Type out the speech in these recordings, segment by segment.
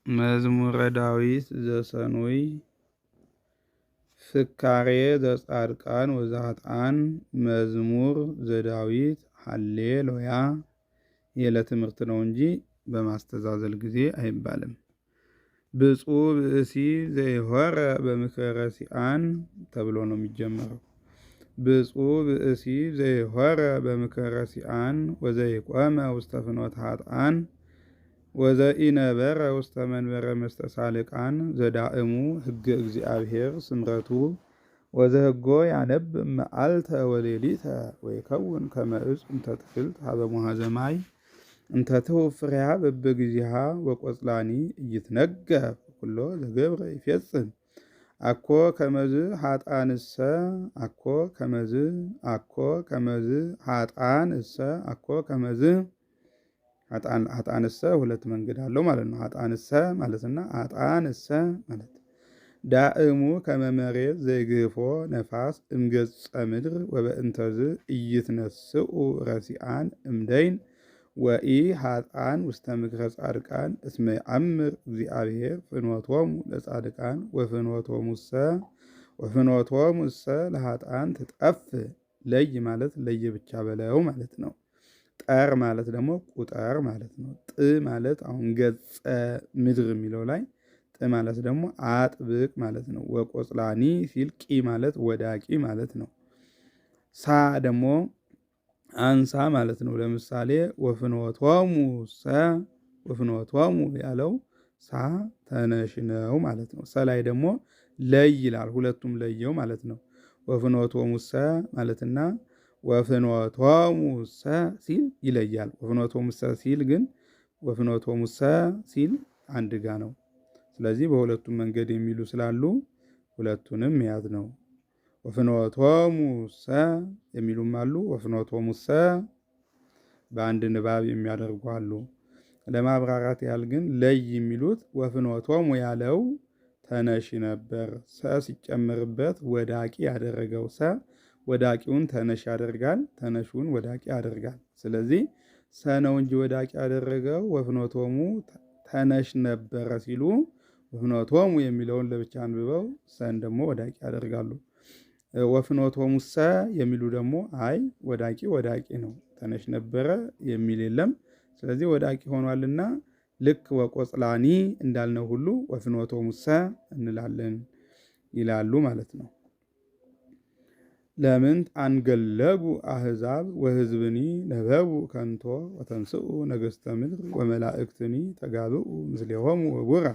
መዝሙረ ዳዊት ዘሰኑይ። ፍካሬ ዘጻድቃን ወዘኃጥኣን መዝሙር ዘዳዊት ሃሌሉያ። ይህ ለትምህርት ነው እንጂ በማስተዛዘል ጊዜ አይባልም። ብፁዕ ብእሲ ዘይሖረ በምክረ ረሲዓን ተብሎ ነው የሚጀመረው። ብፁዕ ብእሲ ዘይሖረ በምክረ ረሲዓን ወዘይቆመ ውስተ ፍኖተ ኃጥኣን ወዘኢነበረ ውስተ መንበረ መስተሳልቃን ዘዳእሙ ሕገ እግዚአብሔር ስምረቱ ወዘሕጎ ያነብብ መዓልተ ወሌሊተ ወይከውን ከመ ዕፅ እንተ ትክልት ሀበ ሙሓዘ ማይ እንተ ትሁብ ፍሬሃ በበጊዜሃ ወቆጽላኒ ኢይትነገፍ ኩሎ ዘገብረ ይፌጽም። አኮ ከመዝ ኃጥኣንሰ አኮ ከመዝ አኮ ከመዝ ኃጥኣንሰ አኮ ከመዝ። ኃጥኣንሰ ሁለት መንገድ አለው ማለት ነው። ኃጥኣንሰ ማለትና ኃጥኣንሰ ማለት። ዳእሙ ከመ መሬት ዘይግህፎ ነፋስ እምገጸ ምድር ወበእንተዝ ኢይትነስኡ ረሲዓን እምደይን ወኢ ኃጥኣን ውስተ ምክረ ጻድቃን እስመ ይአምር እግዚአብሔር ፍኖቶሙ ለጻድቃን ወፍኖቶሙሰ ለኃጥኣን ትጠፍእ። ለይ ማለት ለይ ብቻ በለው ማለት ነው። ጠር ማለት ደግሞ ቁጠር ማለት ነው። ጥ ማለት አሁን ገጸ ምድር የሚለው ላይ ጥ ማለት ደግሞ አጥብቅ ማለት ነው። ወቆጽላኒ ሲል ቂ ማለት ወዳቂ ማለት ነው። ሳ ደግሞ አንሳ ማለት ነው። ለምሳሌ ወፍኖቶሙ ሰ ወፍኖቶሙ ያለው ሳ ተነሽ ነው ማለት ነው። ሰ ላይ ደግሞ ለይ ይላል። ሁለቱም ለየው ማለት ነው። ወፍኖቶሙ ሰ ማለትና ወፍኖቶሙ ሰ ሲል ይለያል። ወፍኖቶሙ ሰ ሲል ግን ወፍኖቶሙ ሰ ሲል አንድ ጋ ነው። ስለዚህ በሁለቱም መንገድ የሚሉ ስላሉ ሁለቱንም መያዝ ነው። ወፍኖቶሙ ሰ የሚሉም አሉ። ወፍኖቶሙ ሰ በአንድ ንባብ የሚያደርጉ አሉ። ለማብራራት ያህል ግን ለይ የሚሉት ወፍኖቶሙ ያለው ተነሺ ነበር። ሰ ሲጨምርበት ወዳቂ ያደረገው ሰ ወዳቂውን ተነሽ ያደርጋል፣ ተነሹን ወዳቂ ያደርጋል። ስለዚህ ሰ ነው እንጂ ወዳቂ ያደረገው ወፍኖቶሙ ተነሽ ነበረ ሲሉ ወፍኖቶሙ የሚለውን ለብቻ አንብበው ሰን ደግሞ ወዳቂ ያደርጋሉ። ወፍኖቶሙ ሰ የሚሉ ደግሞ አይ ወዳቂ ወዳቂ ነው፣ ተነሽ ነበረ የሚል የለም። ስለዚህ ወዳቂ ሆኗልና ልክ ወቆጽላኒ እንዳልነው ሁሉ ወፍኖቶሙ ሰ እንላለን ይላሉ ማለት ነው። ለምንት አንገለጉ አህዛብ ወህዝብኒ ነበቡ ከንቶ ወተንስኡ ነገሥተ ምድር ወመላእክትኒ ተጋብኡ ምስሌሆሙ ወቡራ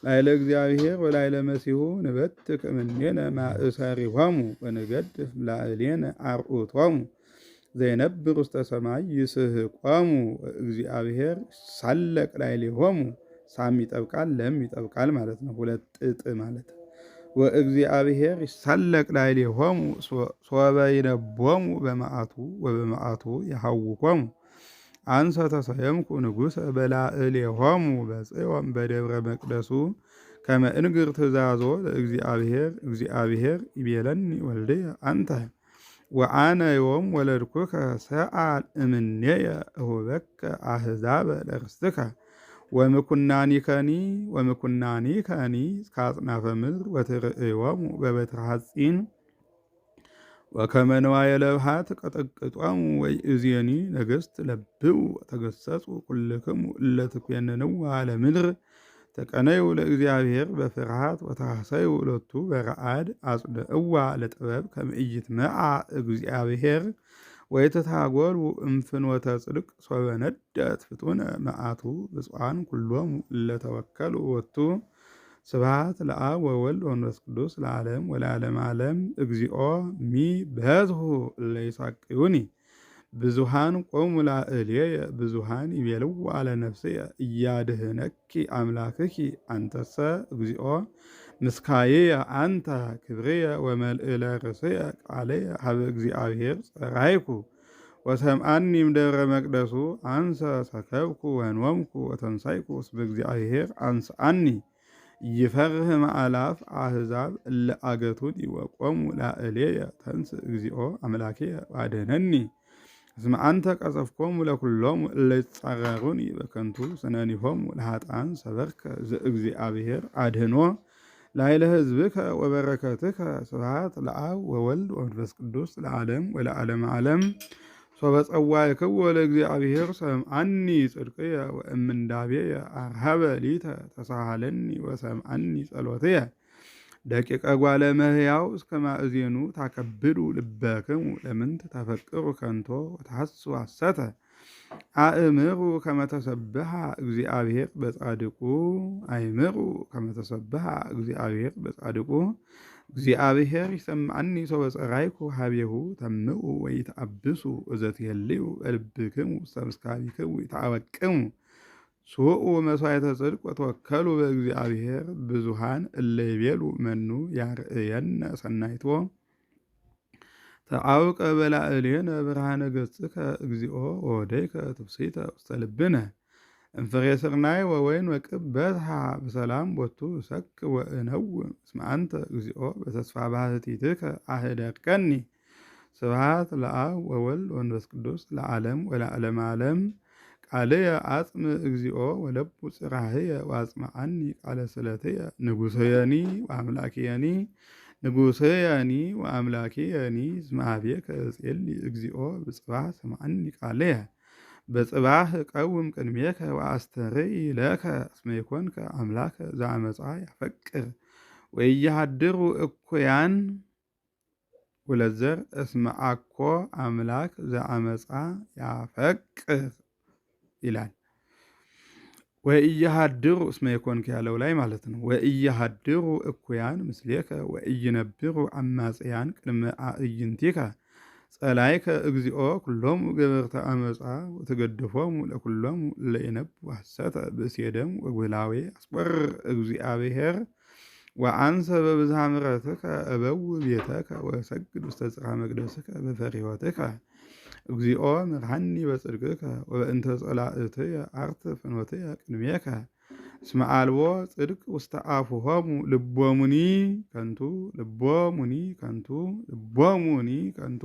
ላዕለ እግዚአብሔር ወላዕለ መሲሁ ንበትክ እምኔነ ማእሰሪሆሙ ወንገድፍ ላዕሌነ አርዑቶሙ ዘይነብር ውስተ ሰማይ ይስሕቆሙ እግዚአብሔር ሳለቅ ላዕሌሆሙ። ሳም ይጠብቃል ለም ይጠብቃል ማለት ነው። ሁለት ጥጥ ማለት ወእግዚአብሔር ይሳለቅ ላዕሌሆሙ ሶበ ይነቦሙ በመዓቱ ወበመዓቱ ይሐውኮሙ። አንሰ ተሰየምኩ ንጉሠ በላዕሌሆሙ በጽዮን በደብረ መቅደሱ ከመ እንግር ትእዛዞ ለእግዚአብሔር። እግዚአብሔር ይቤለኒ ወልድየ አንተ ወአነ ዮም ወለድኩከ ሰአል እምኔየ እሁበከ አህዛበ ለርስትከ ወምኩናኒከኒ ወምኩናኒከኒ እስከ አጽናፈ ምድር ወትርእዮሙ በበትረ ሐጺን ወከመ ንዋየ ለብሃት ቀጠቅጧሙ። ወይእዜኒ ነገሥት ለብኡ ተገሰጹ ኩልክሙ እለ ትኩነንዋ ለምድር ተቀነዩ ለእግዚአብሔር በፍርሃት ወተሐሰዩ ሎቱ በረአድ። አጽንዕዋ ለጥበብ ከመ ኢይትመዓ እግዚአብሔር ወይትታጎሉ እምፍኖተ ጽድቅ ሶበ ነደት ፍጡነ መዓቱ። ብፁዓን ኩሎሙ እለ ተወከሉ ወቱ። ስብሐት ለአብ ወወልድ ወመንፈስ ቅዱስ ለዓለም ወለዓለመ ዓለም። እግዚኦ ሚ በዝሁ እለ ይሳቅዩኒ ብዙሃን ቆሙ ላዕሌየ ብዙሃን ይቤልዋ ለነፍስየ እያድህነኪ አምላክኪ። አንተሰ እግዚኦ ምስካየየ አንተ ክብርየ ወመልእለ ርእስየ። ቃልየ ሀበ እግዚአብሔር ጸራይኩ ወሰምዓኒ እምደብረ መቅደሱ። አንሰ ሰከብኩ ወኖምኩ ወተንሳይኩ እስመ እግዚአብሔር አንስአኒ። ይፈርህ ማእላፍ አሕዛብ እለ አገቱኒ ወቆሙ ላዕሌየ። ተንሥእ እግዚኦ አምላክየ ወአድኅነኒ። እስመ አንተ ቀጸፍኮሙ ለኵሎሙ እለ ይጻረሩኒ በከንቱ ስነኒሆሙ ለኃጥኣን ሰበርከ ዘእግዚአብሔር አድህኖ ላዕለ ሕዝብከ ወበረከትከ። ስብሐት ለአብ ወወልድ ወመንፈስ ቅዱስ ለዓለም ወለዓለመ ዓለም። ሶበ ጸዋዕክዎ ለእግዚአብሔር ሰምዓኒ ጽድቅየ ወእምንዳቤየ አርሃበ ሊተ ተሳሃለኒ ወሰምዓኒ ጸሎትየ። ደቂቀ ጓለ እመሕያው እስከ ማእዜኑ ታከብዱ ልበክሙ ለምንት ታፈቅሩ ከንቶ ወተሐስሱ ሐሰተ። አእምሩ ከመ ተሰብሐ እግዚአብሔር በጻድቁ አእምሩ ከመ ተሰብሐ እግዚአብሔር በጻድቁ። እግዚአብሔር ይሰምዓኒ ሶበ ጸራይኩ ሀቤሁ ተምኡ ወይትአብሱ ወዘትሄልዩ በልብክሙ ውስተ ምስካቢክሙ ይትአወቅሙ። ስዑ መሥዋዕተ ጽድቅ ወተወከሉ በእግዚአብሔር ብዙኃን እለ ይቤሉ መኑ ያርእየነ ሰናይቶ። ተአውቀ በላዕሌነ ብርሃነ ገጽከ እግዚኦ ወወደይከ ትፍሥሕተ ውስተ ልብነ። እምፍሬ ስርናይ ወወይን ወቅብ በዝሃ በሰላም ቦቱ እሰክ ወእነውም እስመ አንተ እግዚኦ በተስፋ ባህቲትከ አህደርከኒ። ስብሐት ለአብ ወወልድ ወመንፈስ ቅዱስ ለዓለም ወለዓለመ ዓለም። ቃልየ አጽም እግዚኦ ወለቡ ጽራህየ ወአጽምዓኒ ቃለ ስለትየ ንጉሰየኒ ወአምላኪየኒ ንጉሰየኒ ወአምላኪየኒ እስመ ኀቤከ እጼሊ እግዚኦ ብጽባሕ ስምዓኒ ቃልየ። በጽባሕ እቀውም ቅድሜከ ወአስተርኢ ለከ እስመ ይኮንከ አምላከ ዘአመፃ ያፈቅር ወኢያሃድሩ እኩያን ሁለት እስመ አኮ አምላክ ዘአመፃ ያፈቅር ይላል። ወኢያሃድሩ እስመ ይኮንከ ያለው ላይ ማለት ነው። ወኢያሃድሩ እኩያን ምስሌከ ወኢይነብሩ አማጽያን ቅድመ አዕይንቲከ። ጸላይከ እግዚኦ ኩሎሙ ገበርተ አመፃ ወተገድፎሙ ለኩሎሙ እለ ይነቡ ሐሰተ ብእሴ ደም ወጉላዌ አስቆር እግዚአብሔር። ወአንሰ በብዝሃ ምሕረትከ እበው ቤተከ ወእሰግድ ውስተ ጽርሐ መቅደስከ በፈሪሆትከ። እግዚኦ ምርሐኒ በጽድቅከ ወበእንተ ጸላእትየ አርት ፍኖትየ ቅድሜከ። እስመ አልቦ ጽድቅ ውስተ አፉሆሙ ልቦሙኒ ከንቱ ልቦሙኒ ከንቱ ልቦሙኒ ከንቱ።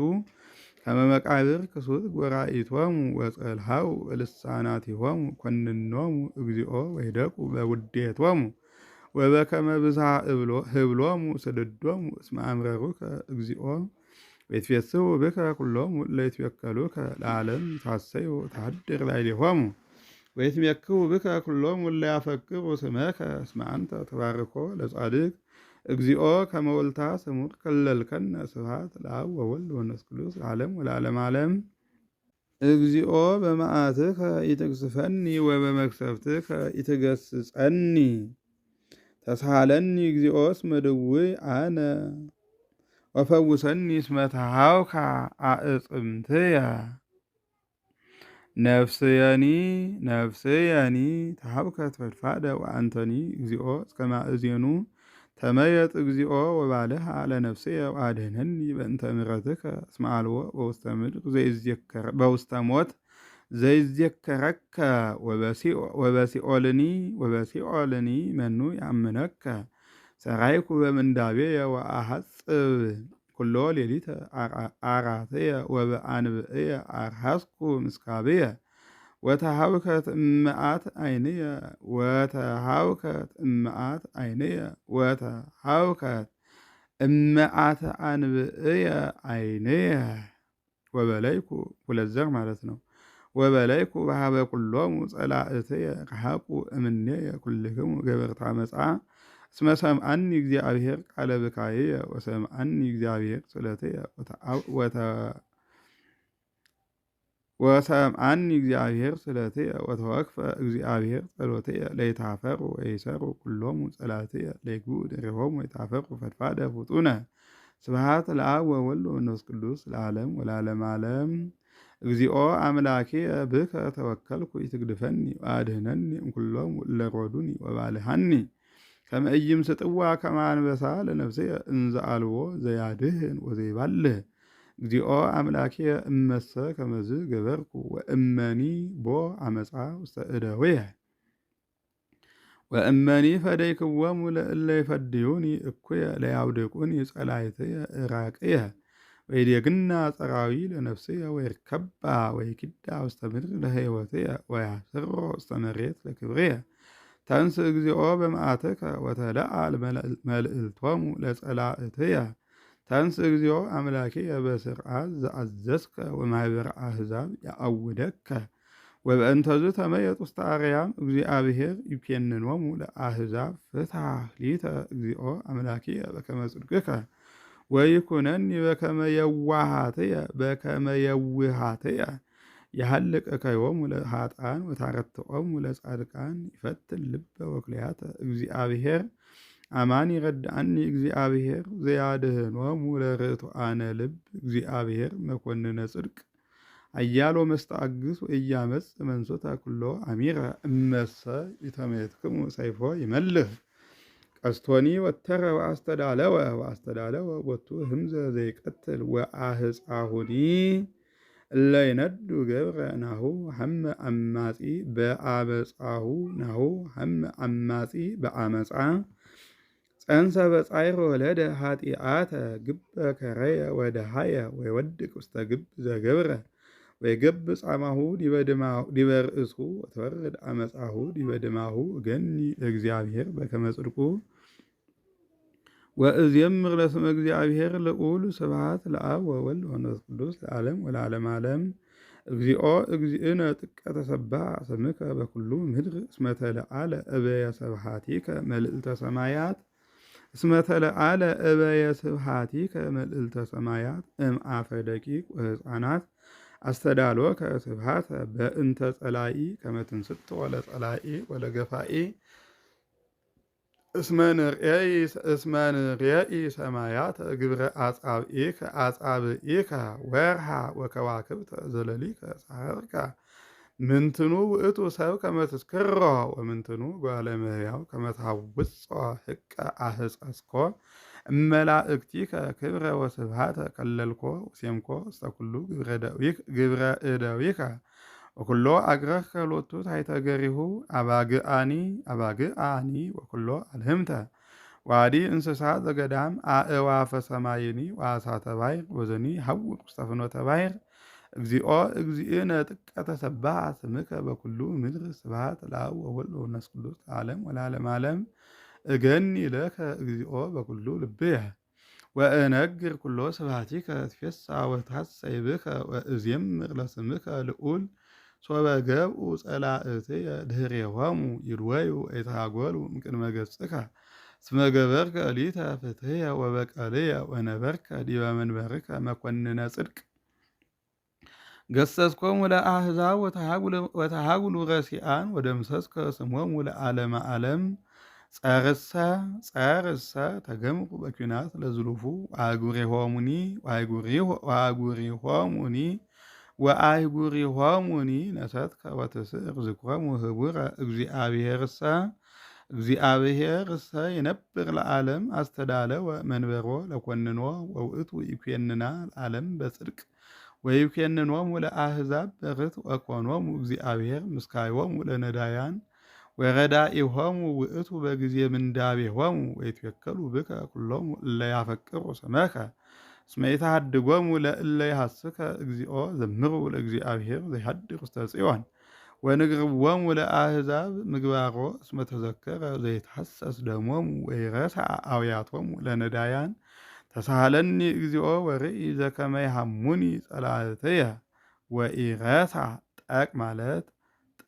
ከመ መቃብር ክሱት ጎራኢቶሙ ወጸልሃው ልሳናቲሆሙ ኮንኖሙ እግዚኦ ወይደቁ በውዴቶሙ። ወበከመ ብዝሃ ህብሎሙ ስድዶሙ እስመ አምረሩከ እግዚኦ ወይትፌስሑ ብከ ኩሎሙ እለ ይትወከሉከ ለዓለም ይታሰዩ ተሃድር ላዕሌሆሙ። ወይትሜክሁ ብከ ኩሎሙ እለ ያፈቅሩ ስመከ እስመ አንተ ተባርኮ ለጻድቅ እግዚኦ ከመ ወልታ ስሙር ከለልከነ። ስብሐት ለአብ ወወልድ ወመንፈስ ቅዱስ ለዓለም ወለዓለመ ዓለም። እግዚኦ በመዓትከ ኢትቅስፈኒ ወበመክሰፍትከ ኢትገስጸኒ። ተሳሃለኒ እግዚኦ እስመ ድውይ አነ ወፈውሰኒ እስመ ተሃውካ አዕጽምትየ። ነፍስየኒ ነፍስየኒ ተሃብከት ፈድፋደ ወአንተኒ እግዚኦ እስከ ማእዜኑ ተመየጥ እግዚኦ ወባልሃ ለነፍስየ ወአድኅነኒ በእንተ ምሕረትከ እስመ አልቦ በውስተ ምድር በውስተ ሞት ዘይዜከረከ ወበሲኦልኒ ወበሲኦልኒ መኑ ያምነከ። ሰራይኩ በምንዳቤየ ወአሐጽብ ኩሎ ሌሊተ አራትየ ወበአንብዕየ አርሐስኩ ምስካብየ። ወተሃውከት እምአት ዓይንየ ወተሃውከት እምአት ዓይንየ ወተሃውከት እምአት አንብዕየ ዓይንየ። ወበለይኩ ሁለት ዘር ማለት ነው። ወበለይኩ በሃበ ኩሎሙ ጸላእትየ ረሐቁ እምኔየ ኩልክሙ ገበርተ ዓመፃ። እስመ ሰምዓኒ እግዚአብሔር ቃለ ብካየ ወሰምዓኒ እግዚአብሔር ጸሎትየ ወሰምዓኒ እግዚአብሔር ስለትየ ወተወክፈ እግዚአብሔር ጸሎትየ። ለይታፈሩ ወይሰሩ ኩሎሙ ጸላእትየ ለይግቡ ድኅሬሆሙ ወይታፈሩ ፈድፋደ ፍጡነ። ስብሐት ለአብ ወወልድ ወመንፈስ ቅዱስ ለዓለም ወለዓለመ ዓለም። እግዚኦ አምላኪየ ብከ ተወከልኩ ኢትግድፈኒ ወአድኅነኒ እምኩሎሙ እለ ሮዱኒ ወባልሐኒ። ከመ ኢይምስጥዋ ከመ አንበሳ ለነፍስየ እንዘ አልቦ ዘያድህን ወዘይባልህ። እግዚኦ አምላኪየ እመሰ ከመዝ ገበርኩ ወእመኒ ቦ አመፃ ውስተ እደዊየ። ወእመኒ ፈደይክዎሙ ለእለ ይፈድዩኒ እኩየ ለያውድቁኒ ጸላእትየ ዕራቅየ። ወይዴግና ጸራዊ ለነፍስየ ወይርከባ ወይኪዳ ውስተ ምድር ለሕይወትየ ወያስሮ ውስተ መሬት ለክብርየ። ተንሥእ እግዚኦ በመዓትከ ወተለዓል መልእልቶሙ ለጸላእትየ። ተንሥእ እግዚኦ አምላኪየ በስርዓት ዘአዘዝከ ወማኅበረ አሕዛብ ያአውደከ። ወበእንተዝ ተመየጥ ውስተ አርያም እግዚአብሔር ይኬንኖሙ ለአሕዛብ። ፍትሐ ሊተ እግዚኦ አምላኪየ በከመ ጽድቅከ ወይኩነኒ በከመ የዋሃትየ በከመ የውሃትየ። የሀልቅ እከዮሙ ለኃጥኣን ወታረትዖሙ ለጻድቃን። ይፈትን ልበ ወኩልያተ እግዚአብሔር አማን ይረድአኒ። እግዚአብሔር ዘያድህኖሙ ለርቱዓነ ልብ። እግዚአብሔር መኮንነ ጽድቅ አያሎ መስተአግስ ወኢያመጽ መንሱተ ኩሎ አሚረ። እመሰ ኢተመየጥክሙ ሰይፎ ይመልህ። ቀስቶኒ ወተረ ወአስተዳለወ ወአስተዳለወ ቦቱ ህምዘ ዘይቀትል ወአህፃሁኒ እለ ይነዱ ገብረ። ናሁ ሐመ አማጺ በአመፃሁ ናሁ ሐመ አማጺ በአመፃ። ጸንሰ በጻዕር ወለደ ኃጢአተ። ግበ ከረየ ወደሃየ ወይወድቅ ውስተ ግብ ዘገብረ። ወይገብ ጻማሁ ዲበ ርእሱ ወትወርድ አመፃሁ ዲበ ድማሁ። እገኒ ለእግዚአብሔር በከመ ጽድቁ ወእዜምር ለስመ እግዚአብሔር ልዑል። ስብሐት ለአብ ወወልድ ወመንፈስ ቅዱስ ለዓለም ወለዓለመ ዓለም። እግዚኦ እግዚእነ ጥቀ ተሰብሐ ስምከ በኩሉ ምድር። እስመ ተለዓለ እበየ ስብሐቲከ መልዕልተ ሰማያት። እስመ ተለዓለ እበየ ስብሐቲከ መልዕልተ ሰማያት። እምአፈ ደቂቅ ወሕፃናት አስተዳሎከ ስብሐተ በእንተ ጸላኢ ከመ ትንስቶ ለጸላኢ ወለገፋኢ። እስመ ንሬኢ ሰማያት ግብረ አጻብዒከ አጻብዒከ ወርሃ ወከዋክብተ ዘለሊከ ጻሕርከ። ምንትኑ ውእቱ ሰብ ከመ ትዝክሮ ወምንትኑ ጓለ እመሕያው ከመ ተሐውጾ። ሕቀ አህፀስኮ እመላእክቲከ ክብረ ወስብሐተ ከለልኮ ወሴምኮ ውስተ ኩሉ ግብረ እደዊከ። ወኩሎ አግረከ ሎቱ ታሕተ ገሪሁ አባግአኒ አባግአኒ ወኩሎ አልህምተ ዋዲ እንስሳ ዘገዳም አእዋፈ ሰማይኒ ወአሳተ ባሕር ወዘኒ ሐውቅ ውስተ ፍኖተ ባሕር። እግዚኦ እግዚእነ ጥቀ ተሰብሐ ስምከ በኩሉ ምድር። ስብሐት ለአብ ወወልድ ወመንፈስ ቅዱስ ለዓለም ወለዓለመ ዓለም። እገኒ ለከ እግዚኦ በኩሉ ልብየ ወእነግር ኩሎ ስብሐቲከ። እትፌሣሕ ወእትሐሠይ ብከ ወእዜምር ለስምከ ልዑል። ሶበ ገብኡ ጸላእትየ ድኅሬሆሙ ይድወዩ ወይትሃጐሉ እምቅድመ ገጽከ። እስመ ገበርከ ሊተ ፍትሕየ ወበቀልየ ወነበርከ ዲበ መንበርከ መኮንነ ጽድቅ። ገሰጽኮሙ ለአሕዛብ ወተሃጉሉ ረሲአን ወደምሰስከ ስሞሙ ለዓለመ ዓለም። ጸርሰ ጸርሰ ተገምቁ በኩናት ለዝሉፉ ወአጉሪሆሙኒ ወአጉሪሆሙኒ ወአህጉሪሆሙኒ ነሰትከ ወትስዕር ዝክሮሙ ህቡረ። እግዚአብሔርሰ እግዚአብሔርሰ ይነብር ለዓለም። አስተዳለወ መንበሮ ለኮንኖ ወውእቱ ይኩንና ለዓለም በጽድቅ። ወይኩንኖሙ ለአሕዛብ በርትዕ ወኮኖሙ እግዚአብሔር ምስካዮሙ ለነዳያን። ወረዳኢሆሙ ውእቱ በጊዜ ምንዳቤሆሙ። ወይትወከሉ ብከ ኩሎሙ እለ ያፈቅሩ ስመከ። እስመ ኢተሃድጎሙ ለእለ ይሐስከ እግዚኦ። ዘምሩ ለእግዚአብሔር ዘይሐድር ውስተ ጽዮን ወንግርዎሙ ለአሕዛብ ምግባሮ። እስመ ተዘከረ ዘይትሐሰስ ደሞሙ ወይረስዓ አውያቶሙ ለነዳያን። ተሳሃለኒ እግዚኦ ወርኢ ዘከመ ይሃሙኒ ጸላእትየ ወኢረስዓ። ጠቅ ማለት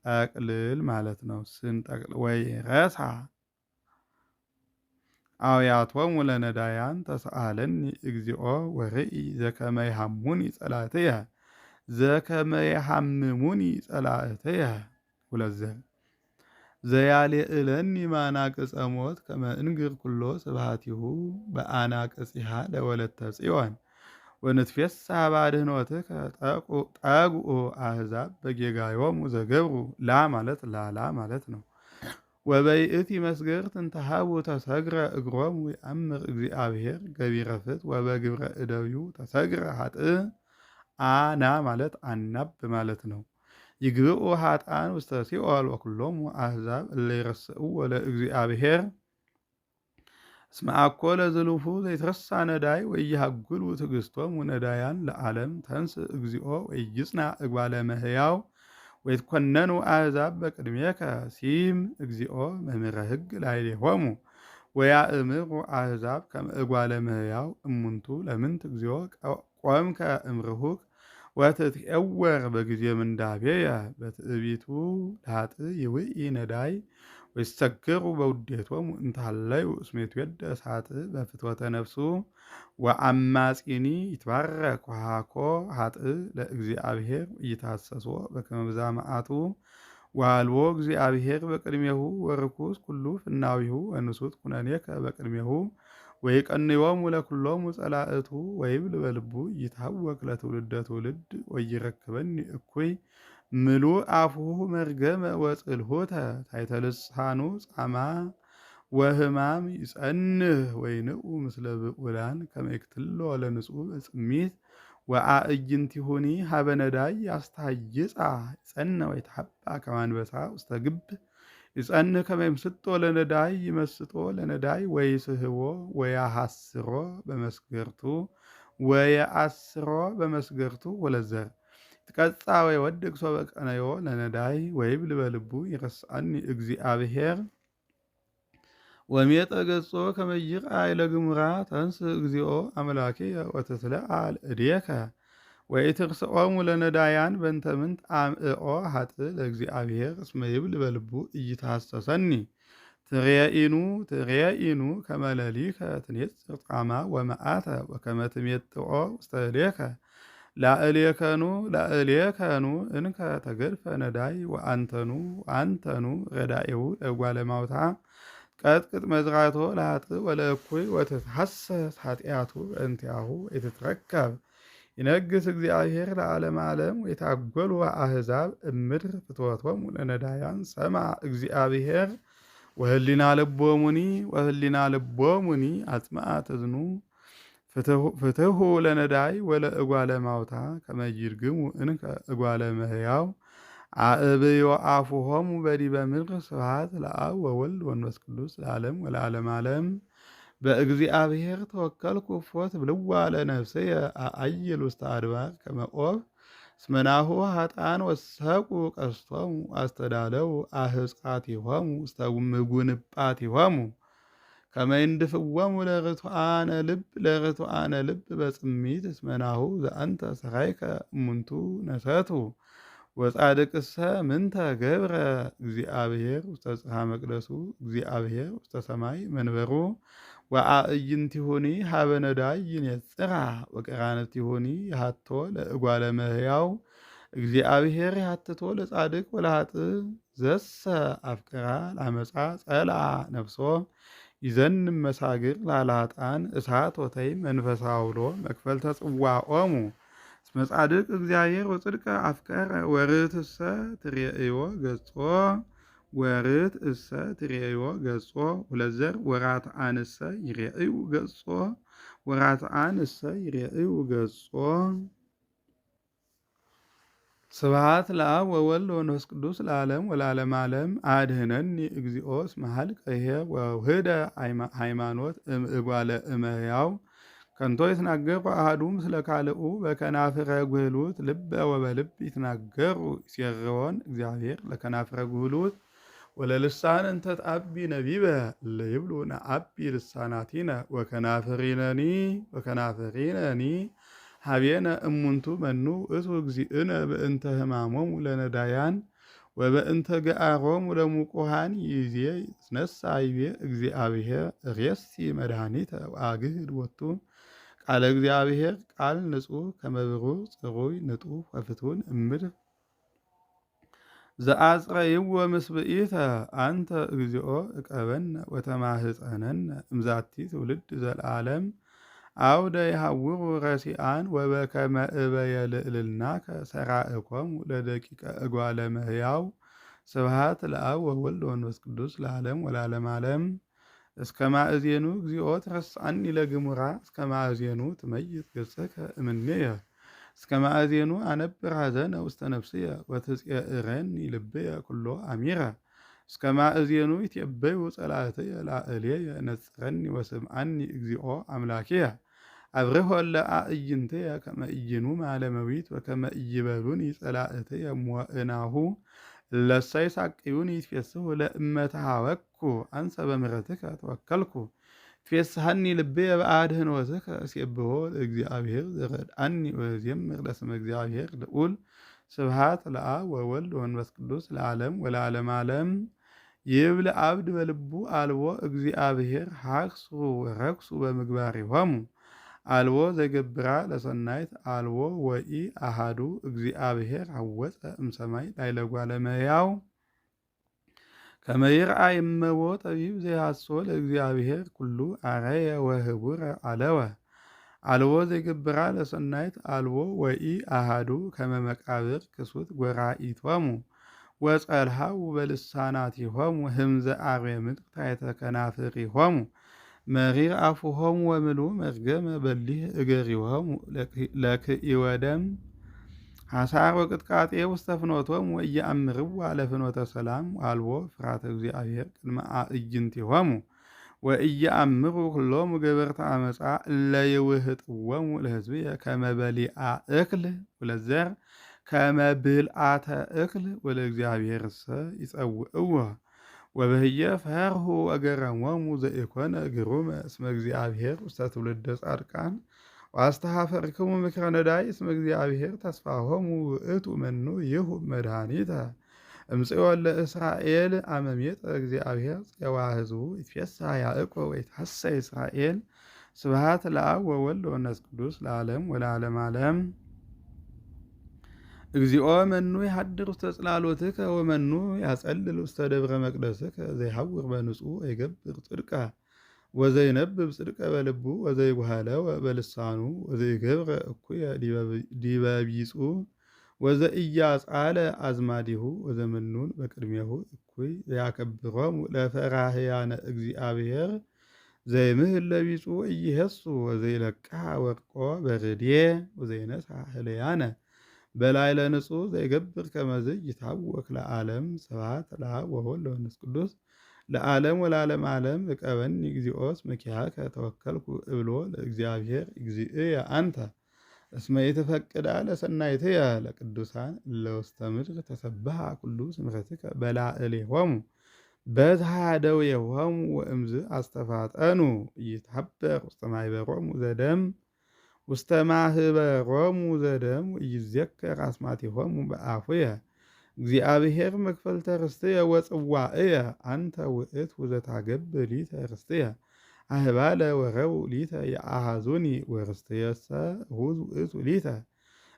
ጠቅልል ማለት ነው። ስንጠቅል ወይረስዓ አውያቶሙ ለነዳያን። ተሳሃለኒ እግዚኦ ወርኢ ዘከመ ይሃሙኒ ጸላእትየ ዘከመ ይሃምሙኒ ጸላእትየ። ሁለት ዘር ዘያልዕለኒ ማናቅጸ ሞት ከመ እንግር ኩሎ ስብሐቲሁ በአናቅጽሃ ለወለተ ጽዮን። ወንትፌሳህ ባድኅኖትከ። ጠጉኡ አሕዛብ በጌጋዮሙ ዘገብሩ። ላ ማለት ላላ ማለት ነው። ወበይእቲ መስገርት እንተሃቡ ተሰግረ እግሮሙ። ይአምር እግዚአብሔር ገቢረ ፍትሕ ወበግብረ እደዊሁ ተሰግረ ኃጥእ። አና ማለት አናብ ማለት ነው። ይግብኡ ኃጥኣን ውስተ ሲኦል ወኩሎሙ አሕዛብ እለ ይረስዕዎ ለእግዚአብሔር። እስመ አኮ ለዝሉፉ ዘይትረሳ ነዳይ ወኢይሃጉሉ ትዕግሥቶሙ ነዳያን ለዓለም። ተንሥእ እግዚኦ ወኢይጽናዕ እጓለ እመሕያው ወይትኮነኑ አሕዛብ በቅድሜከ። ሲም እግዚኦ መምህረ ሕግ ላዕሌሆሙ ወያእምሩ አሕዛብ ከመ እጓለ እመሕያው እሙንቱ። ለምንት እግዚኦ ቆምከ እምርሁቅ ወትትዔወር በጊዜ ምንዳቤየ? በትዕቢቱ ለኃጥእ ይውኢ ነዳይ ወይሰገሩ በውዴቶሙ እንታለዩ። እስመ ይትዌደስ ኃጥእ በፍትወተ ነፍሱ ወአማጺኒ ይትባረክ። ወሃኮ ኃጥእ ለእግዚአብሔር ኢይትሐሰሶ በከመ ብዝኀ መዓቱ። ወአልቦ እግዚአብሔር በቅድሜሁ ወርኩስ ኩሉ ፍናዊሁ ወንሱት ኩነኔከ በቅድሜሁ። ወይቀንዮሙ ለኩሎሙ ጸላእቱ ወይብል በልቡ ይታወክ ለትውልደ ትውልድ ወይረክበኒ እኩይ። ምሉእ አፉሁ መርገመ ወጽልሆተ ታሕተ ልሳኑ ጻማ ወህማም ይጸንህ። ወይንኡ ምስለ ብዑላን ከመ ይክትሎ ለንጹሕ በጽሚት ወአዕይንቲሁኒ ሀበ ነዳይ ያስተሃይጻ። ይጸንዕ ወይትሐባ ከመ አንበሳ ውስተ ግብ ይጸንዕ ከመ ይምስጦ ለነዳይ ይመስጦ ለነዳይ ወይስህቦ ወያሐስሮ በመስገርቱ ወየአስሮ በመስገርቱ ወለዘር ይትቀጻ ወይወድቅ ሶበ ቀነዮ ለነዳይ ወይብል በልቡ ይረስዓኒ እግዚአብሔር ወሜጠ ገጾ ከመ ይርአይ ለግሙራ። ተንሥእ እግዚኦ አምላኪየ ወትትለዓል እዴከ ወኢትርስዖሙ ለነዳያን። በእንተ ምንት አምዕኦ ኃጥእ ለእግዚአብሔር? እስመ ይብል በልቡ ኢይትሐሰሰኒ። ትሬኢኑ ትሬኢኑ ከመ ሌሊከ ትኔጽር ጻማ ወመዓተ ወከመ ትሜጥኦ ውስተ እዴከ። ላዕሌከኑ ላዕሌከኑ እንከ ተገድፈ ነዳይ ወአንተኑ አንተኑ ረዳኢሁ ለእጓለ እማውታ። ቀጥቅጥ መዝራቶ ለኃጥእ ወለእኩይ ወትትሐሰስ ኃጢአቱ በእንቲአሁ ኢትትረከብ። ይነግስ እግዚአብሔር ለዓለመ ዓለም ወይታጎሉ አሕዛብ እምድር ፍትወቶሙ ለነዳያን። ሰማ እግዚአብሔር ወህሊና ልቦሙኒ ወህሊና ልቦሙኒ አጽምዐ ትዝኑ። ፍትሑ ለነዳይ ወለእጓለ እማውታ ከመ ይድግሙ እንከ እጓለ እመሕያው አዕብዮ አፉሆሙ በዲበ ምድር። ስብሐት ለአብ ወወልድ ወመንፈስ ቅዱስ ለዓለም ወለዓለመ ዓለም። በእግዚአብሔር ተወከልኩ እፎ ትብልዋ ለነፍስየ አአይል ውስተ አድባር ከመ ኦፍ። እስመ ናሁ ኃጥኣን ወሰቁ ቀስቶሙ አስተዳለው አህጻቲሆሙ ውስተ ምጉንጳቲሆሙ ከመ ይንድፍዎሙ ለርቱዓነ ልብ ለርቱዓነ ልብ በጽሚት። እስመ ናሁ ዘአንተ ሰራይከ እሙንቱ ነሰቱ ወጻድቅሰ ምንተ ገብረ? እግዚአብሔር ውስተ ጽርሐ መቅደሱ እግዚአብሔር ውስተ ሰማይ መንበሩ። ወአዕይንቲሁኒ ሀበ ነዳይ ይኔጽራ ወቀራንብቲሁኒ ይሃቶ ለእጓለ እመሕያው። እግዚአብሔር ያትቶ ለጻድቅ ወለኃጥእ ዘሰ አፍቅራ ለአመፃ ጸልአ ነፍሶ። ይዘንም መሳግር ላላጣን እሳት ወተይ መንፈሳ አውሎ መክፈልተ ጽዋኦሙ። እስመ ጻድቅ እግዚአብሔር ወጽድቀ አፍቀረ ወርትሰ ትሬእዮ ገጾ ወርት እሰ ትሬእዮ ገጾ ሁለዘር ወራት አንሰ ይሬእዩ ገጾ ወራት አንሰ ይሬእዩ ገጾ። ስብሐት ለአብ ወወልድ ወመንፈስ ቅዱስ ለዓለም ወለዓለመ ዓለም። አድኅነኒ እግዚኦ እስመ ኀልቀ ኄር ወውህደ ሃይማኖት እምእጓለ እመሕያው። ከንቶ ይትናገሩ አሐዱ ምስለ ካልኡ በከናፍረ ጉህሉት ልበ ወበልብ ይትናገሩ። ይሴርዎን እግዚአብሔር ለከናፍረ ጉህሉት ወለልሳን እንተ ተአቢ ነቢበ። ለይብሉ ነአቢ ልሳናቲነ ወከናፍሪነኒ ወከናፍሪነኒ ሀቤነ እሙንቱ። መኑ እቱ እግዚእነ? በእንተ ህማሞሙ ለነዳያን ወበእንተ ገአሮሙ ለሙቁሃን ይዜ ይትነሣ ይቤ እግዚአብሔር ሬሲ መድኃኒተ ወአግህድ ወቱ። ቃለ እግዚአብሔር ቃል ንጹሕ ከመ ብሩር ጽሩይ ንጡፍ ወፍትውን እምድር ዘአጽረይዎ ምስብኢተ። አንተ እግዚኦ እቀበነ ወተማህፀነነ እምዛቲ ትውልድ ዘለዓለም። አውደ ይሃውሩ ረሲአን ወበከመ እበየ ልዕልናከ ሰራእኮሙ ለደቂቀ እጓለ እመሕያው። ስብሐት ለአብ ወወልድ ወመንፈስ ቅዱስ ለዓለም ወለዓለመ ዓለም። እስከ ማእዜኑ እግዚኦ ትረስዓኒ ለግሙራ? እስከ ማእዜኑ ትመይጥ ገጽከ እምኔየ? እስከ ማእዜኑ አነብር ሐዘነ ውስተ ነፍስየ ወትጼእረኒ ልብየ ኩሎ አሚረ? እስከ ማእዜኑ ይትዔበዩ ጸላእትየ ላዕሌየ ነጽረኒ ወስምዐኒ እግዚኦ አምላኪየ። አብርሆ ለአዕይንትየ ከመ ኢይኑማ ለመዊት ወከመ ኢይበሉኒ ጸላእትየ ሞእናሁ እለሰ ይሳቅዩኒ ይትፌስሑ ለእመ ተሃወኩ አንሰ በምሕረትከ ተወከልኩ። ትፌስሐኒ ልብየ በአድኅኖትከ እሴብሖ ለእግዚአብሔር ዘረድአኒ ወእዜምር ለስመ እግዚአብሔር ልዑል። ስብሐት ለአብ ወወልድ ወመንፈስ ቅዱስ ለዓለም ወለዓለመ ዓለም። ይብል አብድ በልቡ አልቦ እግዚአብሔር ሐክሱ ወረክሱ በምግባሪሆሙ አልቦ ዘገብራ ለሰናይት አልቦ ወኢ አሃዱ እግዚአብሔር ሐወፀ እምሰማይ ላዕለ እጓለ እመሕያው ከመ ይርአይ እመቦ ጠቢብ ዘይሐስሶ ለእግዚአብሔር ኩሉ አረየ ወህቡረ አለወ። አልቦ ዘይገብራ ለሰናይት አልቦ ወኢ አሃዱ ከመ መቃብር ክሱት ጎራኢቶሙ ወጸልሃው በልሳናቲሆሙ ህምዘ አርዌ ምድር ታሕተ ከናፍሪሆሙ። መሪር አፉሆሙ ወምሉእ መርገመ በሊህ እገሪሆሙ ለክኢወ ደም ሐሳር ወቅጥቃጤ ውስተ ፍኖቶሙ ወኢየአምርዋ ለፍኖተ ሰላም አልቦ ፍርሃተ እግዚአብሔር ቅድመ አዕይንቲሆሙ። ወኢየአምሩ ኩሎሙ ገበርተ አመፃ እለ ይውህጥዎሙ ለሕዝብየ ከመ በሊአ እክል ወለዘር ከመ ብልአተ እክል ወለእግዚአብሔርሰ ይጸውዕዎ። ወበህየ ፈርሁ ወገረሞሙ ዘኢኮነ ግሩመ እስመ እግዚአብሔር ውስተ ትውልደ ጻድቃን ወአስተኀፈርክሙ ምክረ ነዳይ እስመ እግዚአብሔር ተስፋሆሙ ውእቱ መኑ ይሁብ መድኃኒተ። እምጽዮን ለእስራኤል አመሜጠ እግዚአብሔር ፄዋ ህዝቡ ይትፌሣሕ ያዕቆብ ወይትሐሰይ እስራኤል። ስብሐት ለአብ ወወልድ ወመንፈስ ቅዱስ ለዓለም ወለዓለመ ዓለም። እግዚኦ መኑ ይሐድር ውስተ ጽላሎትከ ወመኑ ያጸልል ውስተ ደብረ መቅደስከ። ዘይሐውር በንጹሕ ወይገብር ጽድቀ ወዘይነብብ ጽድቀ በልቡ ወዘይጓሃለ በልሳኑ ወዘይገብረ እኩየ ዲበ ቢጹ ወዘኢያጻለ አዝማዲሁ ወዘምኑን በቅድሜሁ እኩይ ዘያከብሮሙ ለፈራህያነ እግዚአብሔር ዘይምህል ለቢጹ ኢይሄሱ ወዘይለቅሐ ወርቆ በርድየ ወዘይነስሐ ህልያነ በላዕለ ንጹሕ ዘይገብር ከመዝ ይታወክ ለዓለም። ስብሐት ለአብ ወወልድ ወመንፈስ ቅዱስ ለዓለም ወለዓለመ ዓለም። እቀበኒ እግዚኦ እስመ ኪያከ ተወከልኩ እብሎ ለእግዚአብሔር እግዚእየ አንተ እስመ ኢትፈቅዳ ለሰናይትየ ለቅዱሳን እለ ውስተ ምድር ተሰብሐ ኩሉ ስምረትከ በላዕሌሆሙ በዝሃ ደዌሆሙ ወእምዝ አስተፋጠኑ ኢይትሐበር ውስተ ማኅበሮሙ ዘደም ውስተ ማኅበሮሙ ዘደም ኢይዘከር አስማቲሆሙ በአፉየ። እግዚአብሔር መክፈልተ ርስትየ ወጽዋዕየ አንተ ውእቱ ዘታገብር ሊተ ርስትየ። አህባለ ወረቡ ሊተ የአሃዙኒ ወርስትየሰ እሁዝ ውእቱ ሊተ።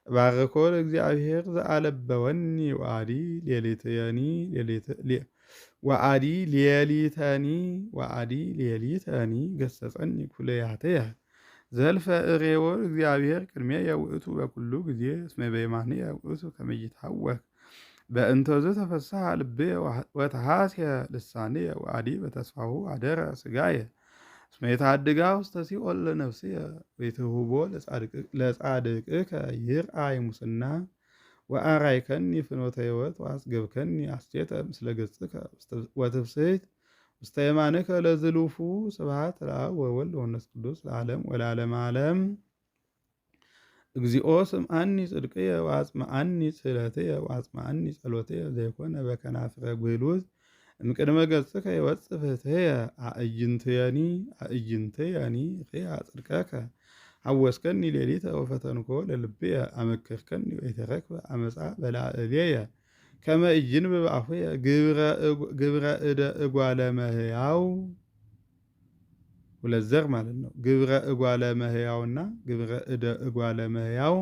ባርኮ ለእግዚአብሔር ዘአለበወኒ ወአዲ ሌሊትየኒ ወአዲ ሌሊተኒ ወአዲ ሌሊተኒ ገሰጸኒ ኩለያትየ። ዘልፈ እሬዎ እግዚአብሔር ቅድሜየ ውእቱ በኩሉ ጊዜ እስመ በየማንየ ውእቱ ከመ ይትሐወክ። በእንተዝ ተፈስሐ ልብየ ወተሐስየ ልሳንየ ወአዲ በተስፋሁ አደረ ሥጋየ። እስመ የታድጋ ውስተ ሲኦል ለነፍስየ ወይትሁቦ ለጻድቅከ ይርአይ ሙስና። ወአርአይከኒ ፍኖተ ሕይወት ወአጽገብከኒ ሐሴተ ምስለ ገጽከ ወትፍስሕት ውስተ የማንከ ለዝሉፉ። ስብሐት ለአብ ወወልድ ወመንፈስ ቅዱስ ለዓለም ወለዓለመ ዓለም። እግዚኦ ስምዓኒ ጽድቅየ ወአጽምዓኒ ስእለትየ ወአጽምዓኒ ጸሎትየ ዘይኮነ በከናፍረ ጉህሉት። እምቅድመ ገጽከ ይወፅእ ፍትሕየ አዕይንትየኒ አዕይንትየኒ ርእያ ጽድቀከ። ሐወስከኒ ሌሊተ ወፈተንኮ ለልብየ አመክርከኒ ወኢተረክበ አመፃ በላዕሌየ። ከመ ኢይንብብ አፉየ ግብረ እደ እጓለ እመሕያው ሁለት ዘር ማለት ነው። ግብረ እጓለ እመሕያውና ግብረ እደ እጓለ እመሕያው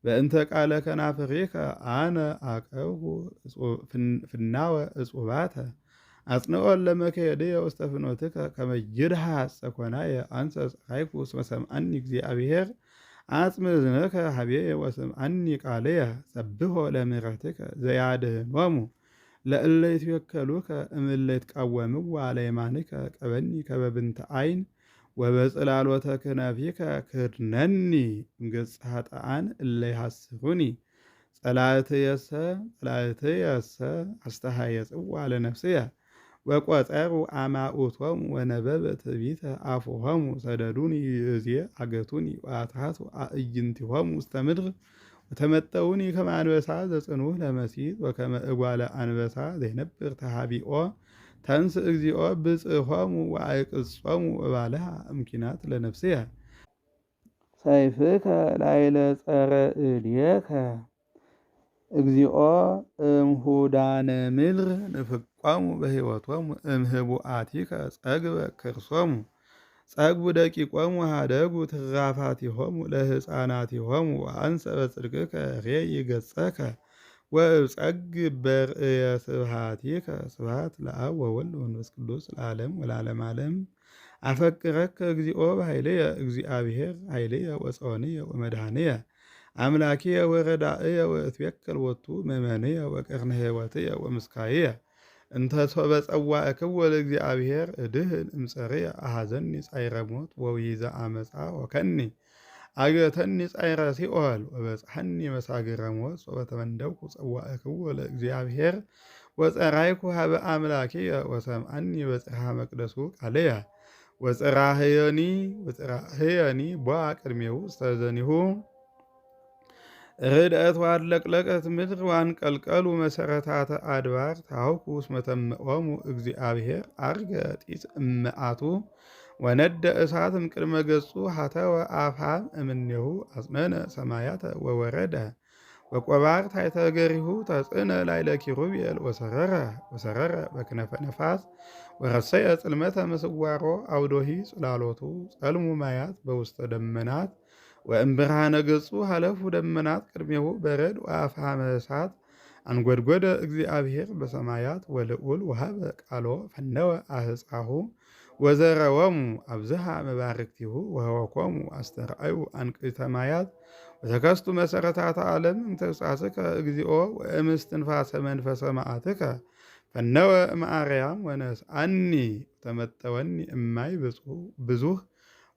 በእንተ ቃለ ከናፍሬከ አነ አቀብኩ ፍናወ እጹባተ። አጽንዖን ለመከየድየ ውስተ ፍኖትከ ከመ ይድሃስ ሰኮናየ አንሰ ፀሐይኩ እስመ ሰምዐኒ እግዚአብሔር። አጽም እዝነከ ሀቤየ ወስምዐኒ ቃልየ። ሰብሖ ለምሕረትከ ዘያድኅኖሙ ለእለ ይትወከሉከ እምእለ ይትቃወምዋ ለየማንከ። ቀበኒ ከበብንተ ዓይን ወበጽላሎተ ክነፊከ ክድነኒ እምገጸ ኃጥኣን እለ ይሐስሩኒ። ጸላእትየሰ ጸላእትየሰ አስተሃየጽዋ ለነፍስየ ወቆጸሩ አማኡቶሙ ወነበበ ትዕቢተ አፉሆሙ ሰደዱኒ ይእዜ አገቱኒ ወአትሐቱ አዕይንቲሆሙ ውስተ ምድር ወተመጠውኒ ከመ አንበሳ ዘጽኑዕ ለመሲት ወከመ እጓለ አንበሳ ዘይነብር ተሃቢኦ ተንሥእ እግዚኦ ብጽሖሙ ወአይቅጾሙ እባልሃ እምኪናት ለነፍስየ። ሰይፍከ ላዕለ ጸረ እዴከ እግዚኦ እምሁዳነ ምድር ንፍቆሙ በሕይወቶሙ እምህቡአቲከ ጸግበ ክርሶሙ ጸግቡ ደቂቆሙ ሃደጉ ትራፋቲሆሙ ለህፃናቲሆሙ ወአንሰ በጽድቅከ ሬይ ገጸከ ወእብጸግብ በርእየ ስብሐቲከ። ስብሐት ለአብ ወወልድ ወመንፈስ ቅዱስ ለዓለም ወለዓለመ ዓለም። አፈቅረከ እግዚኦ በኃይልየ እግዚአብሔር ኃይልየ ወፀወንየ ወመድኃኒየ አምላኪየ ወረዳእየ ወእትቤከል ወቱ ምእመንየ ወቀርነ ሕይወትየ ወምስካይየ። እንተ ሶበ ጸዋዕክዎ ለእግዚአብሔር እድህን እምጸርየ አኀዘኒ ጻዕረ ሞት ወውሒዘ አመፃ ወከኒ አገተኒ ጻዕረ ሲኦል ወበጽሐኒ መሳግረ ሞት። ሶበ ተመንደብኩ ጸዋዕክዎ ለእግዚአብሔር ወጸራይኩ ሀበ አምላኪየ ወሰምዐኒ በጽርሐ መቅደሱ ቃልየ። ወጽራህየኒ ወጽራህየኒ ቦአ ቅድሜሁ ውስተ ዘኒሁ ርድአት ወአድለቅለቀት ምድር ወአንቀልቀሉ መሰረታተ አድባር ታውኩ እስመ ተምዖሙ እግዚአብሔር አርገ ጢስ እምአቱ ወነደ እሳት እምቅድመ ገጹ ሀተወ አፍሃም እምኔሁ አጽነነ ሰማያተ ወወረደ ወቆባር ታሕተ እገሪሁ ተጽዕነ ላዕለ ኪሩቤል ወሰረረ ወሰረረ በክነፈ ነፋስ ወረሰየ ጽልመተ ምስዋሮ አውዶሂ ጽላሎቱ ጸልሙ ማያት በውስተ ደመናት ወእምብርሃነ ገጹ ሀለፉ ደመናት ቅድሜሁ በረድ ወአፍሃመ እሳት። አንጎድጎደ እግዚአብሔር በሰማያት ወልዑል ወሃበ ቃሎ ፈነወ አህፃሁ ወዘረወሙ አብዝሃ መባርክቲሁ ወህወኮሙ አስተርአዩ አንቅዕተ ማያት ወተከስቱ መሰረታተ ዓለም እምተግሣጽከ እግዚኦ ወእምስትንፋሰ መንፈሰ መዓትከ። ፈነወ እምአርያም ወነስአኒ ተመጠወኒ እማይ ብዙህ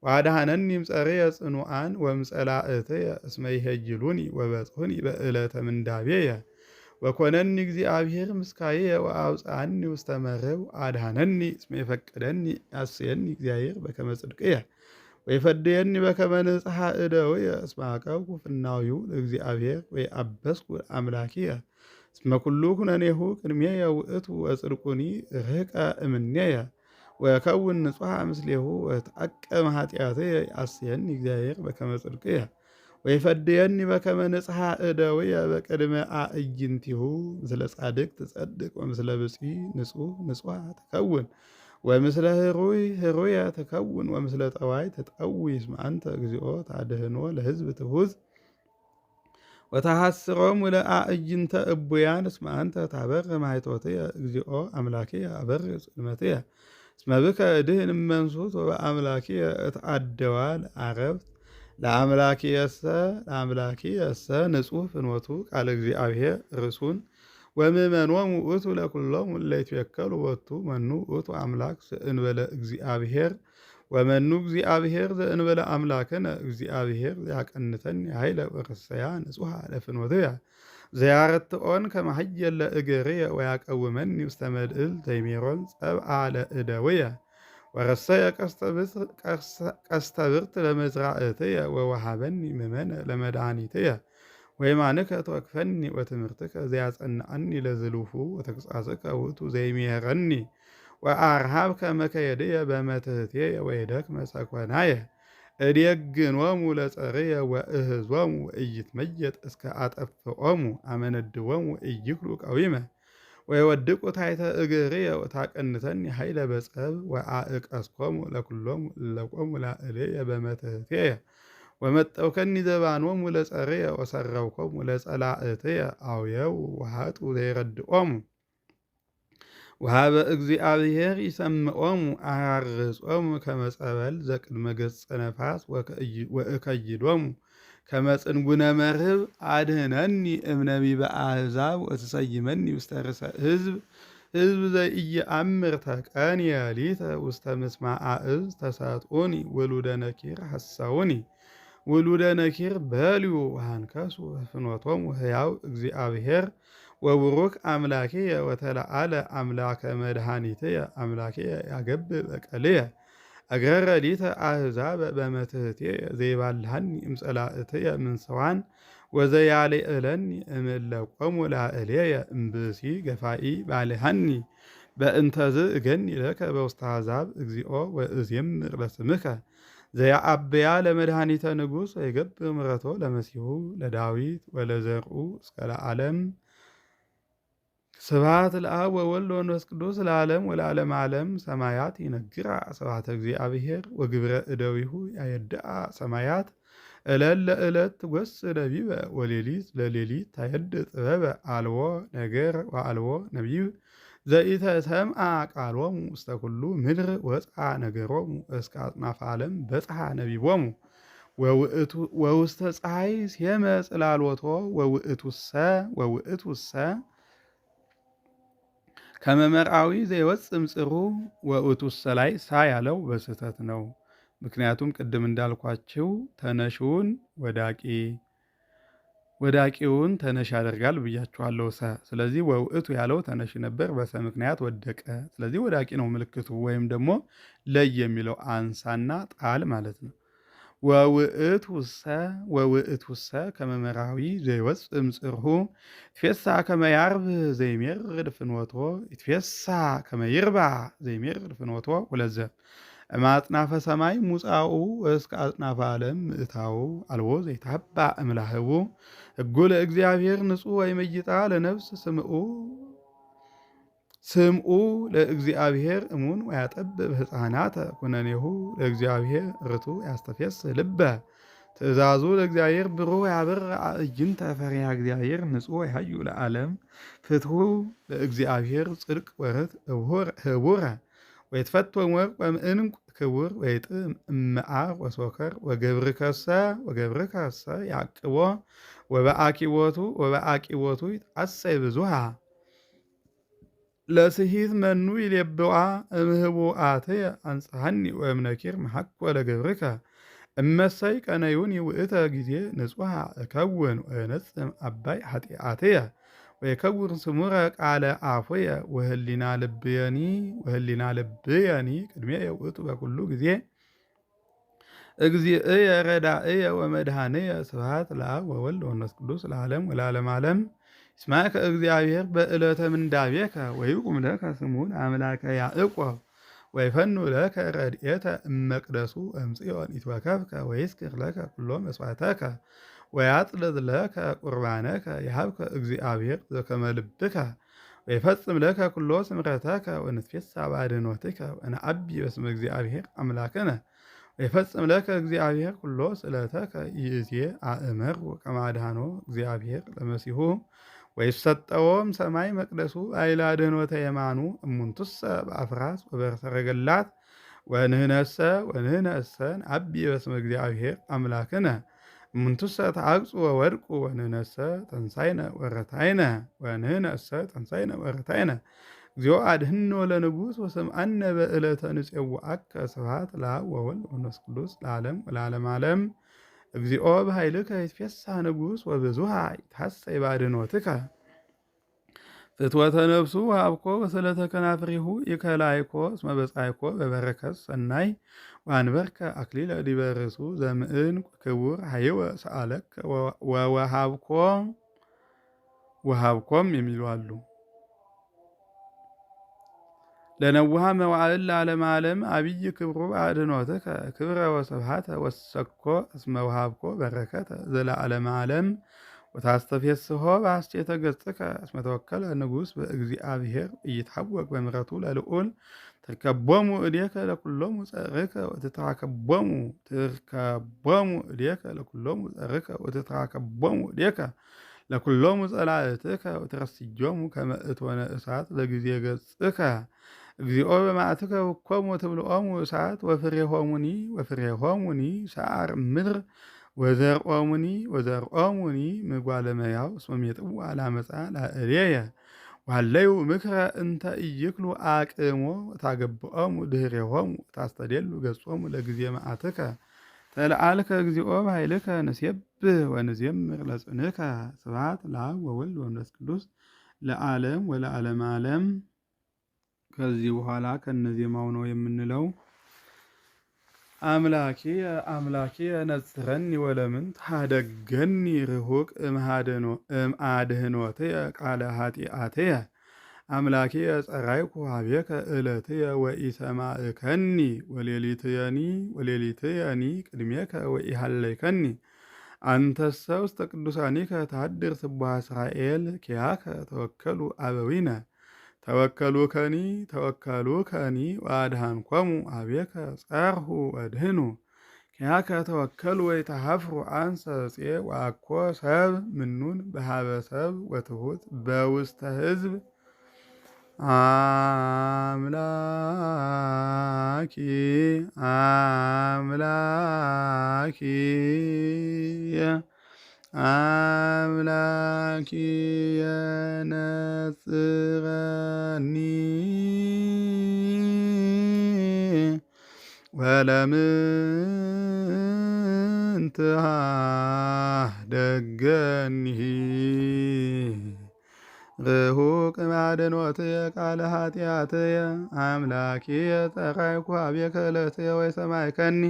ወአድኀነኒ እምጸርየ ጽኑዓን ወእምጸላእትየ እስመ ይሄይሉኒ ወበጽሑኒ በዕለተ ምንዳቤየ። ወኮነኒ እግዚአብሔር ምስካየ ወአውፅአኒ ውስተ መርህብ አድኀነኒ እስመ የፈቅደኒ ያስየኒ እግዚአብሔር በከመ ጽድቅየ ወይፈድየኒ በከመ ንጽሐ እደውየ። እስመ አቀብኩ ፍናዊሁ ለእግዚአብሔር ወይአበስኩ አምላኪየ። እስመ ኩሉ ኩነኔሁ ቅድሜየ ውእቱ ወጽድቁኒ ርህቀ እምኔየ። ወከውን ንጹሐ ምስሌሁ ወተአቀመ ኃጢአትየ ያስየኒ እግዚአብሔር በከመ ጽድቅየ ወይፈድየኒ በከመ ንጽሐ እደውየ በቅድመ አዕይንቲሁ። ምስለ ጻድቅ ትጸድቅ ወምስለ ብፅዒ ንጹሕ ንጹሐ ትከውን ወምስለ ህሩይ ህሩየ ትከውን ወምስለ ጠዋይ ትጠዊ። እስመ አንተ እግዚኦ ታድህኖ ለሕዝብ ትሑዝ ወተሐስሮሙ ለአዕይንተ እቡያን። እስመ አንተ ታበር ማኅቶትየ እግዚኦ አምላኪየ አበር ጽልመትየ። እስመ ብከ እድህን እመንሱት ወበአምላኪየ እትአደዋ ለዓረብት። ለአምላኪየሰ ለአምላኪየሰ ንጹሕ ፍኖቱ ቃለ እግዚአብሔር ርሱን ወምእመኖሙ ውእቱ ለኵሎሙ እለ ይትወከሉ ቦቱ። መኑ ውእቱ አምላክ ዘእንበለ እግዚአብሔር ወመኑ እግዚአብሔር ዘእንበለ አምላክነ እግዚአብሔር ዘያቀንተኒ ኃይለ ወረሰያ ንጹሐ ለፍኖትየ ዘያረትዖን ከመ ኃየል ለእገርየ ወያቀውመኒ ውስተ መልዕል ተይሜሮን ጸብአ ለእደውየ። ወረሰየ ቀስተ ብርት ለመዝራእትየ ወወሃበኒ ምመነ ለመድኃኒትየ። ወየማንከ ተወክፈኒ ወትምህርትከ ዘያጸንዐኒ ለዝሉፉ ወተግሣጽከ ውእቱ ዘይሜረኒ። ወአርሃብከ መከየድየ በመትሕትየ ወይደክመ ሰኮናየ። እዴግኖሙ ለጸርየ ወእህዞሙ ወኢይትመየጥ እስከ አጠፍኦሙ አመነድዎሙ ኢይክሉ ቀዊመ። ወይወድቁ ታሕተ እግርየ ወታቀንተኒ ኃይለ በጸብ ወአእቀስኮሙ ለኵሎሙ እለ ቆሙ ላዕሌየ በመትሕትየ። ወመጠውከኒ ዘባኖሙ ለጸርየ ወሰረውኮሙ ለጸላእትየ አውየው ወሃጡ ዘይረድኦሙ። ወሀበ እግዚአብሔር ይሰምዖሙ አራርጾሙ ከመ ጸበል ዘቅድመ ገጸ ነፋስ ወእከይዶሙ ከመ ጽንጉነ መርህብ። አድህነኒ እምነቢበ አሕዛብ ወትሰይመኒ ውስተ ርእሰ ሕዝብ። ሕዝብ ዘኢየአምር ተቀንየ ሊተ ውስተ ምስማዐ እዝ ተሰጡኒ ወሉደ ነኪር ሐሰውኒ። ውሉደ ነኪር በልዩ ወሃንከሱ ፍኖቶሙ ሕያው እግዚአብሔር ወቡሩክ አምላኪየ ወተለዓለ አምላከ መድኃኒትየ አምላኪየ ያገብእ በቀልየ። አግረረ ሊተ አሕዛብ በመትሕትየ ዘይባልሐኒ እምጸላእትየ ምንስዋን ወዘያልዕለኒ እምእለ ቆሙ ላዕሌየ እምብእሲ ገፋኢ ባልሐኒ። በእንተዝ እገኒ ለከ በውስተ አሕዛብ እግዚኦ ወእዜምር ለስምከ። ዘያአብያ ለመድኃኒተ ንጉሥ ወይገብር ምሕረቶ ለመሲሑ ለዳዊት ወለዘርኡ እስከ ለዓለም። ስብሐት ለአብ ወወልድ ወመንፈስ ቅዱስ ለዓለም ወለዓለመ ዓለም። ሰማያት ይነግራ ስብሐተ እግዚአብሔር ወግብረ እደዊሁ ያየድአ ሰማያት። ዕለት ለዕለት ትጐስዕ ለቢበ ወሌሊት ለሌሊት ታየድእ ጥበበ። አልቦ ነገር ወአልቦ ነቢብ ዘኢተሰምዐ ቃሎሙ። ውስተ ኩሉ ምድር ወፅአ ነገሮሙ፣ እስከ አጽናፈ ዓለም በጽሐ ነቢቦሙ። ወውስተ ፀሐይ ሴመ ጽላሎቶ ወውእቱሰ ከመ መርዓዊ ዘይወፅእ እምጽሩ። ወውእቱሰ ላይ ሳ ያለው በስህተት ነው። ምክንያቱም ቅድም እንዳልኳችሁ ተነሽውን ወዳቂ፣ ወዳቂውን ተነሽ ያደርጋል ብያችኋለሁ። ሰ ስለዚህ ወውእቱ ያለው ተነሽ ነበር፣ በሰ ምክንያት ወደቀ። ስለዚህ ወዳቂ ነው ምልክቱ፣ ወይም ደግሞ ለይ የሚለው አንሳና ጣል ማለት ነው። ወውእቱሰ ከመ መርዓዊ ዘይወፅእ እምጽርሁ ይትፌሳሕ ከመ ያርብ ዘይሜርድ ፍኖቶ፣ ይትፌሳሕ ከመ ይርባ ዘይሜርድ ፍኖቶ። ሁለት ዘ እምአጽናፈ ሰማይ ሙፃኡ እስከ አጽናፈ ዓለም ምእታው አልቦ ዘይታባ እምላህቡ። ሕጉ ለእግዚአብሔር ንጹሕ ወይመይጣ ለነፍስ። ስምዑ ለእግዚአብሔር እሙን ወያጠብብ ሕፃናተ። ኩነኔሁ ለእግዚአብሔር ርቱዕ ያስተፌስህ ልበ። ትእዛዙ ለእግዚአብሔር ብሩህ ያብር አዕይንተ። ፈሪሃ እግዚአብሔር ንጹሕ ያዩ ለዓለም። ፍትሑ ለእግዚአብሔር ጽድቅ ወርት ህቡረ። ወይትፈትወ ወርቅ ወእምዕንቁ ክቡር ወይጥም እምዓር ወሶከር። ወገብርከሰ ያቅቦ ወበአቂቦቱ ይትዐሰይ ብዙሃ። ለስሂት መኑ ይሌብዋ እምህቡአትየ አንጽሐኒ ወእምነኪር መሐኮ ለገብርከ። እመሰይ ቀነዩኒ ውእተ ጊዜ ንጹሐ እከውን ወእነጽም አባይ ኃጢአትየ። ወይከውን ስሙረ ቃለ አፉየ ወህሊና ልብየኒ ቅድሜየ ውእቱ በኩሉ ጊዜ። እግዚእየ ረዳእየ ወመድኃኒየ። ስብሐት ለአብ ወወልድ ወመንፈስ ቅዱስ ለዓለም ወለዓለመ ዓለም። ይስማዕከ እግዚአብሔር በዕለተ ምንዳቤከ ወይቁም ለከ ስሙን አምላከ ያዕቆብ። ወይፈኑ ለከ ረድኤተ እመቅደሱ እምጽዮን ይትወከፍከ ወይስክር ለከ ኩሎ መስዋዕተከ ወያጽልል ለከ ቁርባነከ። ይሃብከ እግዚአብሔር ዘከመ ልብከ ወይፈጽም ለከ ኩሎ ስምረተከ። ወንትፌሳ በአድኅኖትከ ወነዐቢ በስመ እግዚአብሔር አምላክነ። ወይፈጽም ለከ እግዚአብሔር ኩሎ ስእለተከ። ይእዜ አእመር ከመ አድኀኖ እግዚአብሔር ለመሲሁ። ወይሰጠዎም ሰማይ መቅደሱ ኃይለ አድኅኖተ የማኑ። እሙንቱሰ በአፍራስ ወበሰረገላት ወንህነሰ ንዐቢ በስመ እግዚአብሔር አምላክነ። እሙንቱሰ ተዐቅጹ ወወድቁ ወንህነሰ ተንሣእነ ወረታይነ። እግዚኦ አድኅኖ ለንጉሥ ወስምዐነ በዕለተ ንፄውዐከ። ስብሐት ለአብ ወወልድ ወመንፈስ ቅዱስ ለዓለም ወለዓለመ ዓለም። እግዚኦ በኃይልከ ይትፌሳህ ንጉሥ ወብዙሃ ይትሐሰይ በአድኅኖትከ። ፍትወተ ነፍሱ ወሀብኮ ወስለተ ከናፍሪሁ ኢከላይኮ። እስመ በጻይኮ በበረከት ሰናይ ወአንበርከ አክሊለ ዲበ ርእሱ ዘምዕንቁ ክቡር። ሀይወ ሰአለከ ወወሃብኮ፣ ወሃብኮም የሚሉ አሉ። ለነውሃ መዋዕል ለዓለመ ዓለም አብይ ክብሩ በአድኅኖትከ። ክብረ ወስብሐተ ወሰኮ እስመ ወሃብኮ በረከተ ዘለዓለመ ዓለም። ወታስተፌስሖ በሐሴተ ገጽከ። እስመ ተወከለ ንጉሥ በእግዚአብሔር ኢይትሐወክ በምሕረቱ ለልዑል። ትርከቦሙ እዴከ ለኩሎሙ ጸርከ ወትትራከቦሙ፣ ትርከቦሙ እዴከ ለኩሎሙ ጸርከ ወትትራከቦሙ እዴከ ለኩሎሙ ጸላእትከ። ወትረስዮሙ ከመ እቶነ እሳት ለጊዜ ገጽከ። እግዚኦ በመዓትከ ውኮሙ ትብልዖሙ እሳት። ወፍሬሆሙኒ ሰዓር ምድር ወዘርኦሙኒ ምጓለ እመሕያው። እስመ ሜጥዋ ላመፃ ላዕሌየ ወሀለዩ ምክረ እንተ ኢይክሉ አቅሞ። ታገብኦሙ ድኅሬሆሙ ታስተደሉ ገጾሙ ለጊዜ መዓትከ። ተለዓልከ እግዚኦ በኃይልከ ንሴብሕ ወንዜምር ለጽንከ። ስብሐት ለአብ ወወልድ ወመንፈስ ቅዱስ ለዓለም ወለዓለመ ዓለም። ከዚህ በኋላ ከነዜማው ነው የምንለው። አምላኬ አምላኬ ነጽረኒ ወለምንት ሀደገኒ ርሁቅ እምአድህኖትየ ቃለ ኃጢአትየ። አምላኬ ጸራይኩ ሀቤከ ዕለትየ ወኢሰማዕከኒ ወሌሊትየኒ ወሌሊትየኒ ቅድሜከ ወኢሃለይከኒ። አንተሰ ውስተ ቅዱሳኒከ ታድር ስቡሐ እስራኤል ኪያከ ተወከሉ አበዊነ። ተወከሉከኒ ተወከሉከኒ ወአድኃንኮሙ ሀቤከ ጸርሁ ወድህኑ። ኪያከ ተወከሉ ወኢተሃፍሩ አንሰ ዕፄ ወአኮ ሰብ ምኑን በሀበ ሰብ ወትሑት በውስተ ሕዝብ። አምላኪ አምላኪ አምላኪ የነጽረኒ ወለምንት ደገኒሂ ርሁቅ ማድኖትየ ቃለ ኃጢአትየ። አምላኪየ ጸራይኩ ሀቤከ ዕለትየ ወኢሰማዕከኒ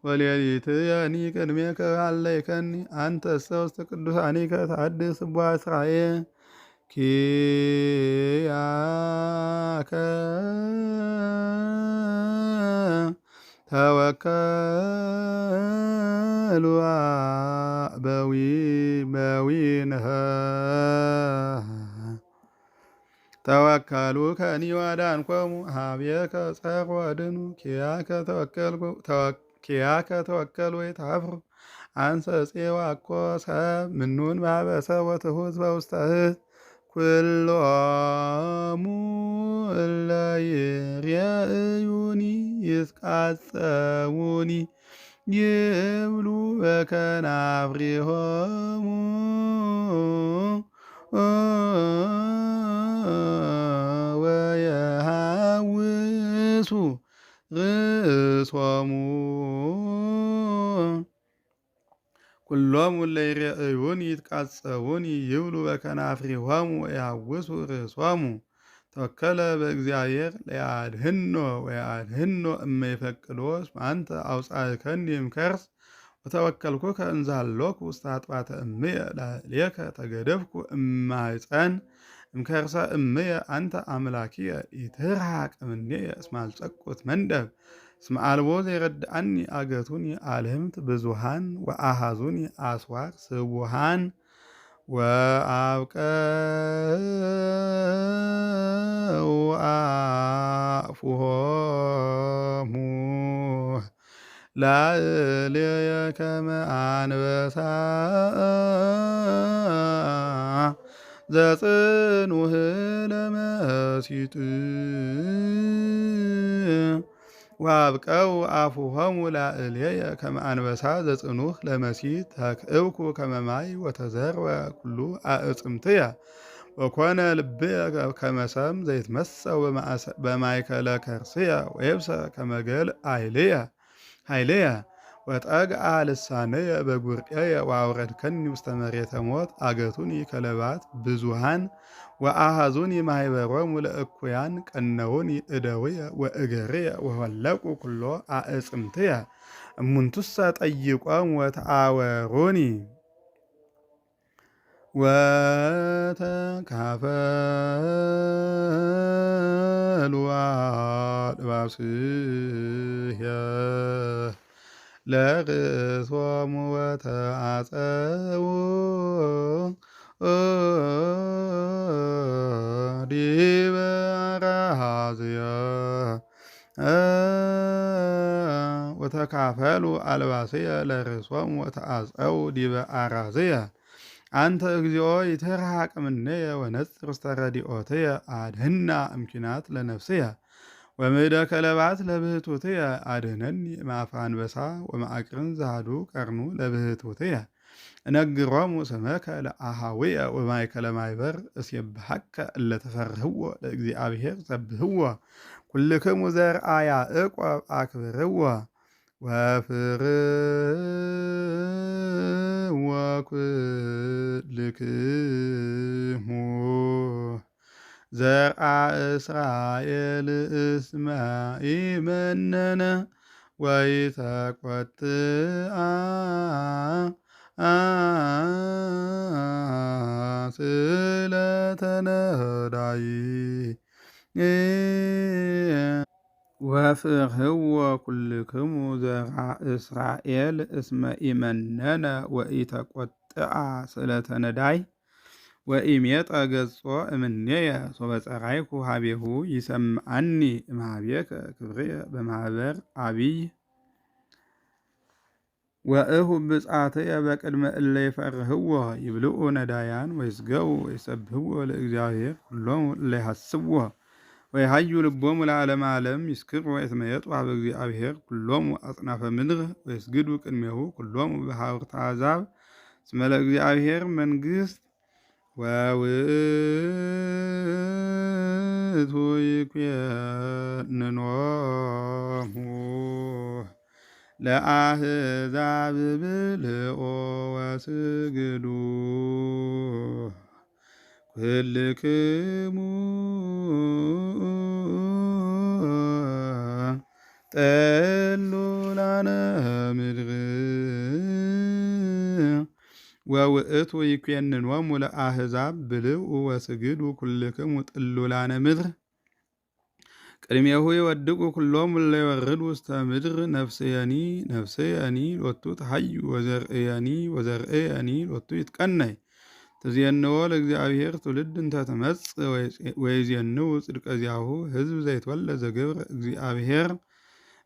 ወሌሊትየኒ ቅድሜከ ሀለይከኒ። አንተሰ ውስተ ቅዱሳኒከ ተሐድስ ስቡሐ እስራኤል ኪያከ ተወከሉ በዊንህ ተወከሉ ከኒ ወአድኃንኮሙ ሀቤከ ጸርሑ ወድኅኑ። ኪያከ ተወከሉ ወኢተሃፍሩ አንሰ ዕፄ ወአኮ ሰብ ምኑን በሀበ ሰብ ወትሑት በውስተ ሕዝብ። ኩሎሙ እለ ይሬእዩኒ ይትቃጸውኒ ይብሉ በከናፍሪሆሙ ወየሃውሱ ርእሶሙ። ኩሎሙ እለ ይሬእዩኒ ይትቃጸውኒ ይብሉ በከናፍሪሆሙ ወየሃውሱ ርእሶሙ። ተወከለ በእግዚአብሔር ለያድህኖ ወያድህኖ እመ ይፈቅዶ እስመ አንተ አውፃእከኒ እምከርስ ወተወከልኩከ እንዘ ሀሎኩ ውስተ አጥባተ እምየ ላዕሌከ ተገደፍኩ እማኅፀን እምከርሰ እምየ አንተ አምላኪየ ኢትርሐቅ እምኔየ እስመ አልጸቁት መንደብ እስመ አልቦ ዘይረድአኒ። አገቱኒ አልህምት ብዙሃን ወአሃዙኒ አስዋር ስቡሃን ወአብቀው አፉሆሙ ላዕሌየ ከመ አንበሳ ዘጽኑህ ለመሲጥ። ወአብቀው አፉሆሙ ላዕሌየ ከመ አንበሳ ዘጽኑህ ለመሲጥ። ተክእብኩ ከመ ማይ ወተዘርወ ኩሉ አዕጽምትየ ወኮነ ልብየ ከመ ሰም ዘይትመሰው በማእከለ ከርስየ ወየብሰ ከመ ገልእ ኃይልየ። ወጠግአ ልሳነየ በጉርዔየ ወአውረድከኒ ውስተ መሬተ ሞት። አገቱኒ ከለባት ብዙሃን ወአሃዙኒ ማኅበሮሙ ለእኩያን ቀነውኒ እደውየ ወእገርየ ወሆለቁ ኩሎ አዕጽምትየ። እሙንቱሰ ጠይቆም ወተአወሩኒ ወተካፈሉ አድባስየ ለርእሶሙ ወተአጸው ዲበ አርሃዝየ ወተካፈሉ አልባስየ ለርእሶሙ ወተአጸው ዲበ አራዝየ። አንተ እግዚኦ ይትርሐቅ እምኔየ ወነጽር ውስተ ረድኤትየ አድህና እምኪናት ለነፍስየ ወምእደ ከለባት ለብህቱትየ። አድህነኒ እምአፈ አንበሳ ወመአቅርን ዘሃዱ ቀርኑ ለብህቱትየ። እነግሮሙ ስመከ ለአሃዊየ ወማእከለ ማኅበር እስየብሐከ። እለ ተፈርህዎ ለእግዚአብሔር ሰብህዎ ኩልክሙ ዘርአ ያዕቆብ አክብርዎ። ወፍርህዎ ኩልክሙ ዘርአ እስራኤል እስመ ኢመነነ ወኢተቈጥአ ስለተነዳይ። ወፍርህዎ ኩልክሙ ዘርአ እስራኤል እስመ ኢመነነ ወኢተቈጥአ ስለተነዳይ ወኢሜጠ ገጾ እምኔየ ሶበ ጸራይኩ ሀቤሁ ይሰምዓኒ እምኀቤከ ክብርየ በማኅበር አቢይ። ወእሁ ብፅዓትየ በቅድመ እለ ይፈርህዎ ይብልዑ ነዳያን ወይስገቡ ወይሰብህዎ ለእግዚአብሔር ኩሎሙ እለ ይሐስብዎ ወይሃዩ ልቦሙ ለዓለመ ዓለም። ይስክሩ ወይትመየጡ ኀበ እግዚአብሔር ኩሎሙ አጽናፈ ምድር ወይስግዱ ቅድሜሁ ኩሎሙ በሐውርተ አሕዛብ። እስመ ለእግዚአብሔር መንግሥት ወውእቱ ይኩነኖሙ ለአሕዛብ ብልኦ ወስግዱ ኩልክሙ ጠሉላነ ምድር። ወውእቱ ይኩነኖሙ ለአሕዛብ ብልኡ ወስግዱ ኩልክሙ ጥሉላነ ምድር። ቅድሜሁ ይወድቁ ኩሎሙ እለ ይወርዱ ውስተ ምድር። ነፍስየኒ ነፍስየኒ ሎቱ ተሐዩ ወዘርእየኒ ወዘርእየኒ ሎቱ ይትቀነይ። ትዜንዎ ለእግዚአብሔር ትውልድ እንተ ትመጽእ ወይዜንው ጽድቀ ዚአሁ ህዝብ ዘይትወለድ ዘገብረ እግዚአብሔር።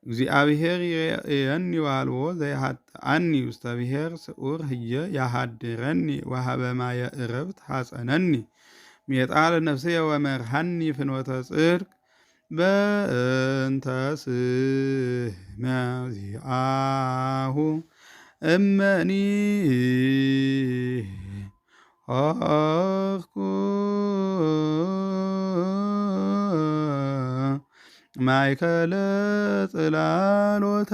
እግዚአብሔር ይሬእየኒ ወአልቦ ዘይኃጥአኒ ውስተ ብሔር ስዑር ህየ ያሃድረኒ ወሀበ ማየ ዕረፍት ሐፀነኒ። ሜጣ ለነፍስየ ወመርሐኒ ፍኖተ ጽድቅ በእንተ ስመ ዚአሁ። እመኒ ሖርኩ ማእከለ ጽላሎተ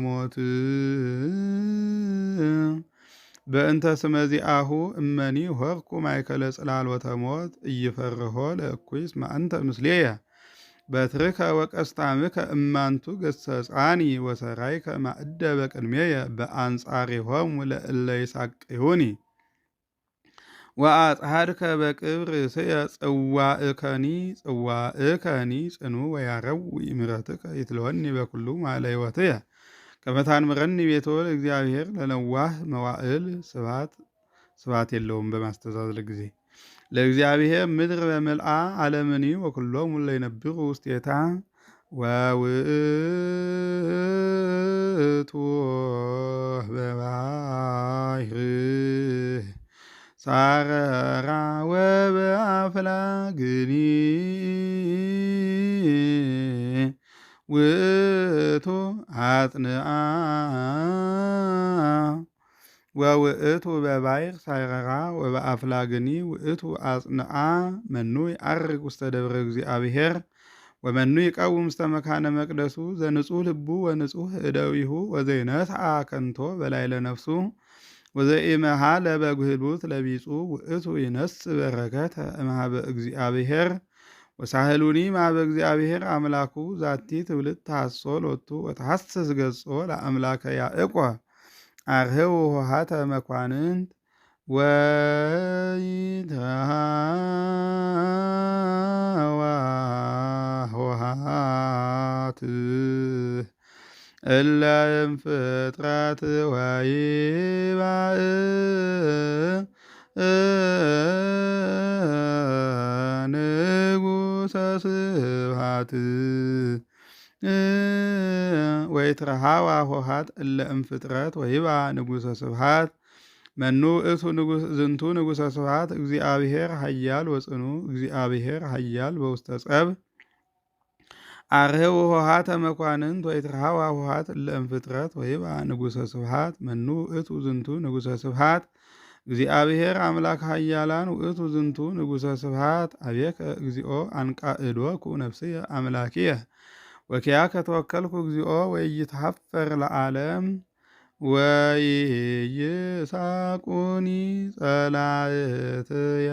ሞት በእንተ ስመ ዚአሁ እመኒ ሖርኩ ማእከለ ጽላሎተ ሞት ኢይፈርሆ ለእኩይ እስመ አንተ ምስሌየ በትርከ ወቀስታምከ እማንቱ ገሰጻኒ ወሰራይከ ማእደ በቅድሜየ በአንጻሪሆሙ ለእለ ይሳቅዩኒ። ወአጽሐድከ በቅብር ርእስየ ጽዋእከኒ ጽዋእከኒ ጽኑ ወያረዊ ምሕረትከ ይትለወኒ በኩሉ ማእለ ሕይወትየ ከመ ታንብረኒ ቤቶ ለእግዚአብሔር ለነዋህ መዋዕል። ስብሐት ስብሐት የለውም በማስተዛዘል ጊዜ። ለእግዚአብሔር ምድር በምልአ ዓለምኒ ወኩሎሙ እለ ይነብሩ ውስቴታ። ወውእቱ በባሕር ሳረራ ወበአፍላግኒ ውእቱ አጽንዓ። ወውእቱ በባሕር ሳይረራ ወበአፍላግኒ ውእቱ አጽንዓ። መኑ ይዐርግ ውስተ ደብረ እግዚአብሔር ወመኑ ይቀውም ውስተ መካነ መቅደሱ? ዘንጹህ ልቡ ወንጹህ እደዊሁ ወዘይነስአ ከንቶ በላዕለ ነፍሱ ወዘኢመሃለ በጉህሉት ለቢጹ ውእቱ ይነሥእ በረከተ እምኀበ እግዚአብሔር ወሳህሉኒ እምኀበ እግዚአብሔር አምላኩ። ዛቲ ትውልድ ተሐሶ ሎቱ ወተሐስስ ገጾ ለአምላከ ያዕቆብ። አርህው ኆኃተ መኳንንት ወይትረኀዋ ኆኃት እለ እምፍጥረት ወይባእ ንጉሠ ስብሐት። ወይትረኀዋ ኆኃት እለ እምፍጥረት ወይባ ንጉሠ ስብሐት። መኑ ውእቱ ዝንቱ ንጉሠ ስብሐት? እግዚአብሔር ኃያል ወጽኑ እግዚአብሔር ኃያል በውስተ ጸብ። አርህው ኆኃተ መኳንንት ወይትረኀዋ ኆኃት እለ እምፍጥረት ወይባ ንጉሠ ስብሐት። መኑ ውእቱ ዝንቱ ንጉሠ ስብሐት? እግዚአብሔር አምላክ ኃያላን ውእቱ ዝንቱ ንጉሠ ስብሐት። አቤከ እግዚኦ አንቃዕዶኩ ነፍስየ አምላኪየ። ወኪያከ ተወከልኩ እግዚኦ ወኢይትኀፈር ለዓለም ወኢይሳቁኒ ጸላእትየ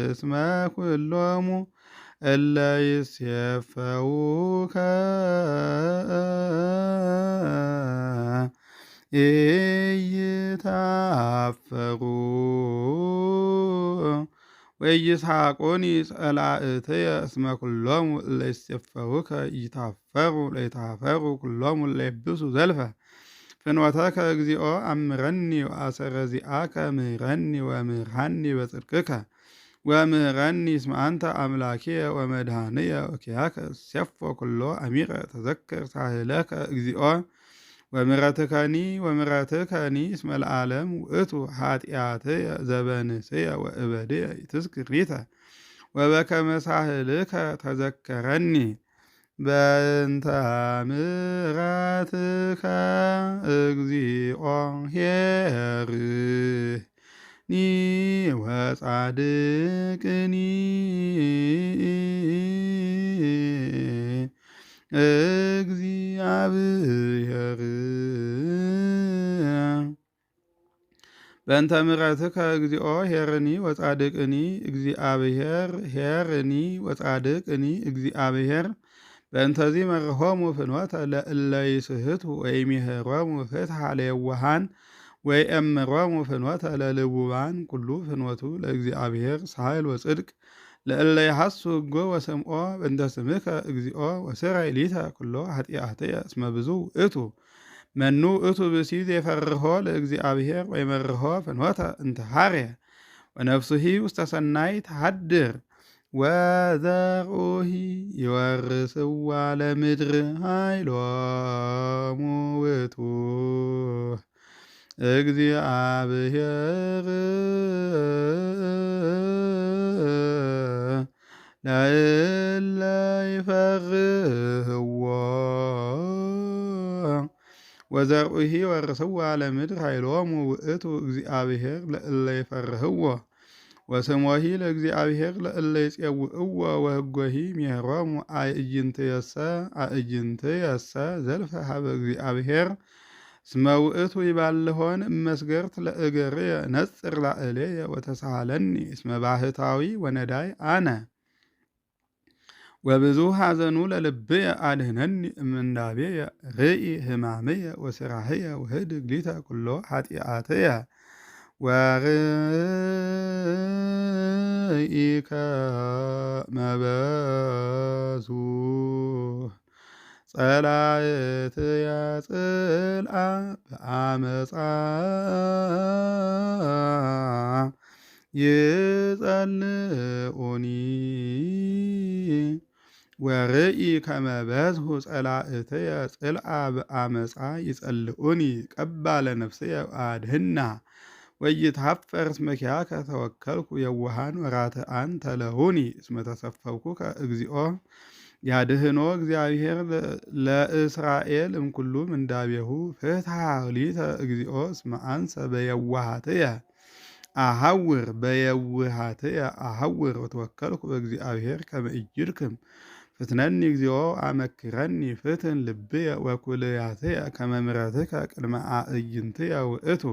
እስመ ኩሎሙ እለ ይሴፈውከ ኢይትኀፈሩ ወኢይስሐቁኒ ጸላእትየ እስመ ኩሎሙ እለ ይሴፈውከ ኢይትኀፈሩ ለይትኀፈሩ ኩሎሙ እለ ይብሱ ዘልፈ ፍኖተከ እግዚኦ አምረኒ ወአሰረ ዚአከ ምህረኒ ወምህርሃኒ በጽድቅከ ወምህረኒ እስመ አንተ አምላኪየ ወመድኃኒየ ወኪያከ እሴፎ ኩሎ አሚረ ተዘክር ሳህለከ እግዚኦ ወምሕረትከኒ ወምሕረትከኒ እስመ ለዓለም ውእቱ ኃጢአትየ ዘበንስየ ወእበድየ ኢትዝክሪተ ወበከመ ሳህልከ ተዘከረኒ በእንተ ምሕረትከ እግዚኦ ኄርኒ ወጻድቅኒ እግዚአብሔር በእንተ ምሕረትከ እግዚኦ ኄርኒ ወጻድቅኒ እግዚአብሔር ኄርኒ ወጻድቅኒ እግዚአብሔር በእንተዚ መርሆሙ ፍኖተ ለእለ ይስሕቱ ወይሜህሮሙ ፍትሐ ለየዋሃን ወይእምሮሙ ፍኖተ ለልቡባን ኩሉ ፍኖቱ ለእግዚአብሔር ሳህል ወጽድቅ ለእለ ይሐሱ ሕጎ ወሰምዖ በእንተ ስምከ እግዚኦ ወስራይ ሊተ ኩሎ ኃጢአትየ እስመ ብዙ ውእቱ መኑ ውእቱ ብእሲ ዘይፈርሆ ለእግዚአብሔር ወይመርሆ ፍኖተ እንተ ሐርየ ወነፍሱሂ ውስተ ሰናይ ተሃድር ወዘርኡሂ ይወርስዋ ለምድር ኃይሎሙ ውእቱ እግዚአብሔር ለእለ ይፈርህዎ ወዘርኡሂ ወርስዋ ለምድር ኃይሎሙ ውእቱ እግዚአብሔር ለእለ ይፈርህዎ ወስሞሂ ለእግዚአብሔር ለእለ ይጼውዕዎ ወሕጎሂ ሜህሮሙ አዕይንትየሰ አዕይንትየሰ ዘልፈ ሀበ እግዚአብሔር እስመ ውእቱ ይባልሆን እመስገርት ለእገርየ ነጽር ላዕሌየ ወተሳሃለኒ እስመ ባህታዊ ወነዳይ አነ ወብዙ ሐዘኑ ለልብየ አድህነኒ እምንዳቤየ ርኢ ህማምየ ወስራህየ ወህድግ ሊተ ኩሎ ኃጢአትየ ወርኢ ከመ በዙ ጸላእትየ ጽልአ በአመፃ ይጸልኡኒ ወርኢ ከመ በዝሁ ጸላእትየ ጽልአ በአመፃ ይጸልኡኒ ቀባ ለነፍስየ አድህና ወኢይትኀፈር እስመ ኪያከ ተወከልኩ የዋሃን ወራትአን ተለሁኒ እስመ ተሰፈውኩከ እግዚኦ ያድህኖ እግዚአብሔር ለእስራኤል እምኩሉ ምንዳቤሁ ፍትሐ ሊተ እግዚኦ እስመ አንሰ በየዋሃትየ አሐውር በየውሃትየ አሐውር ወተወከልኩ በእግዚአብሔር ከመ ኢይድክም ፍትነኒ እግዚኦ አመክረኒ ፍትን ልብየ ወኩልያትየ ከመ ምሕረትከ ቅድመ አዕይንትየ ውእቱ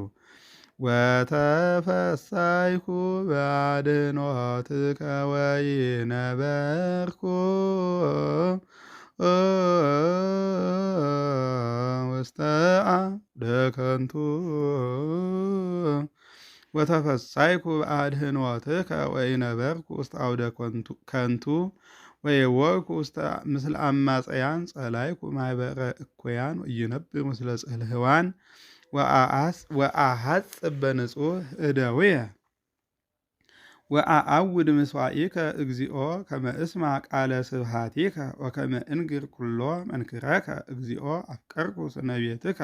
ወተፈሳይኩ በአድኅኖትከ ወኢነበርኩ ውስተ አውደ ከንቱ ወተፈሳይኩ በአድኅኖትከ ወኢነበርኩ ውስተ አውደ ከንቱ ወየወርኩ ውስተ ምስለ አማጽያን ጸላይኩ ማኅበረ እኩያን ወኢይነብር ምስለ ጽልህዋን ወአሐጽብ በንጹሕ እደውየ ወአአውድ ምስዋኢከ እግዚኦ ከመ እስማ ቃለ ስብሐቲከ ወከመ እንግር ኩሎ መንክረከ እግዚኦ አፍቀርኩ ስነ ቤትከ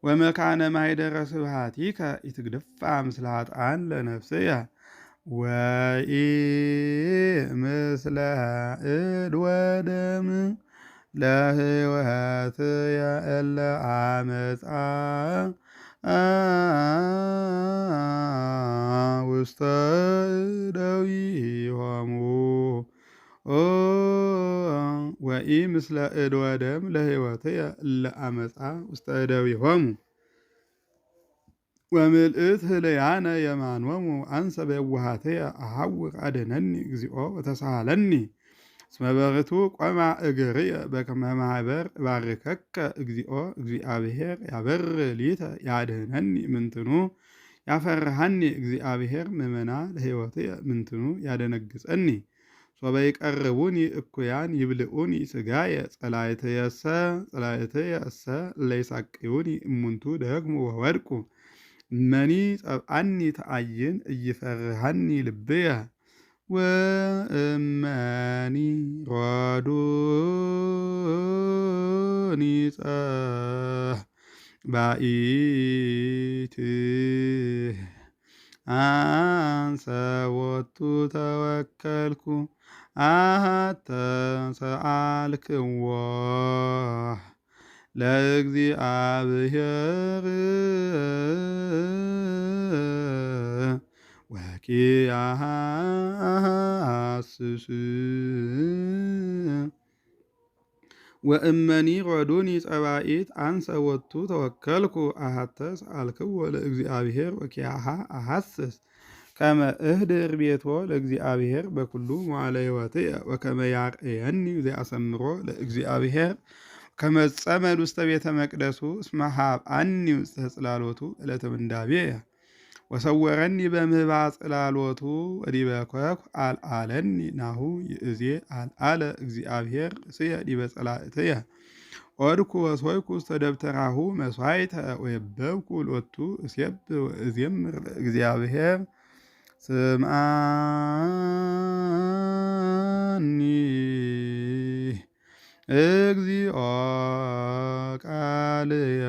ወመካነ ማኅደረ ስብሐቲከ ኢትግድፋ ምስለ ኃጥኣን ለነፍስየ ወኢ ምስለ እድ ወደም ለሕይወትየ እለ አመፃ ውስተ እደዊሆሙ ወኢ ምስለ እድወ ደም ለሕይወትየ እለ አመፃ ውስተ እደዊሆሙ ወምልእት ህልያነ የማኖሙ አንሰ በየዋሃትየ አሐውር አድኅነኒ እግዚኦ ወተሳሃለኒ። እስመ በርቱ ቆማ እግርየ በከመ ማኅበር እባርከከ እግዚኦ እግዚአብሔር ያበር ሊተ ያድኅነኒ ምንትኑ ያፈርሃኒ እግዚአብሔር ምእመና ለሕይወትየ ምንትኑ ያደነግጸኒ። ሶበ ይቀርቡኒ እኩያን ይብልዑኒ ሥጋየ ጸላእትየሰ ጸላእትየሰ እለ ይሳቅዩኒ እሙንቱ ደግሞ ወወድቁ። እመኒ ጸብአኒ ተአይን ኢይፈርሃኒ ልብየ ወእመኒ ሮዱኒ ጸባኢት አንሰ ወቱ ተወከልኩ አሃተ ሰአልክዎ ለእግዚአብሔር ወኪያሃ አሐስስ። ወእመኒ ረዱኒ ጸባኢት አንሰ ወቱ ተወከልኩ አሃተ ሰአልክዎ ለእግዚአብሔር ወኪያሃ አሐስስ። ከመ እህድር ቤቶ ለእግዚአብሔር በኩሉ መዋዕለ ሕይወትየ ወከመ ያርእየኒ ዘአሰምሮ ለእግዚአብሔር ከመ ጸመድ ውስተ ቤተ መቅደሱ እስመ ሀብአኒ ውስተ ጽላሎቱ ዕለተ ምንዳቤየ ወሰወረኒ በምህባ ጽላሎቱ ወዲበ ኮኩ አልዓለኒ ናሁ ይእዜ አልዓለ እግዚአብሔር ርእስየ ዲበ ጸላእትየ። ኦድኩ ወሶይኩ ውስተ ደብተራሁ መሥዋዕተ ወየበብኩ ሎቱ እሴብ ወእዜምር ለእግዚአብሔር። ስምዓኒ እግዚኦ ቃልየ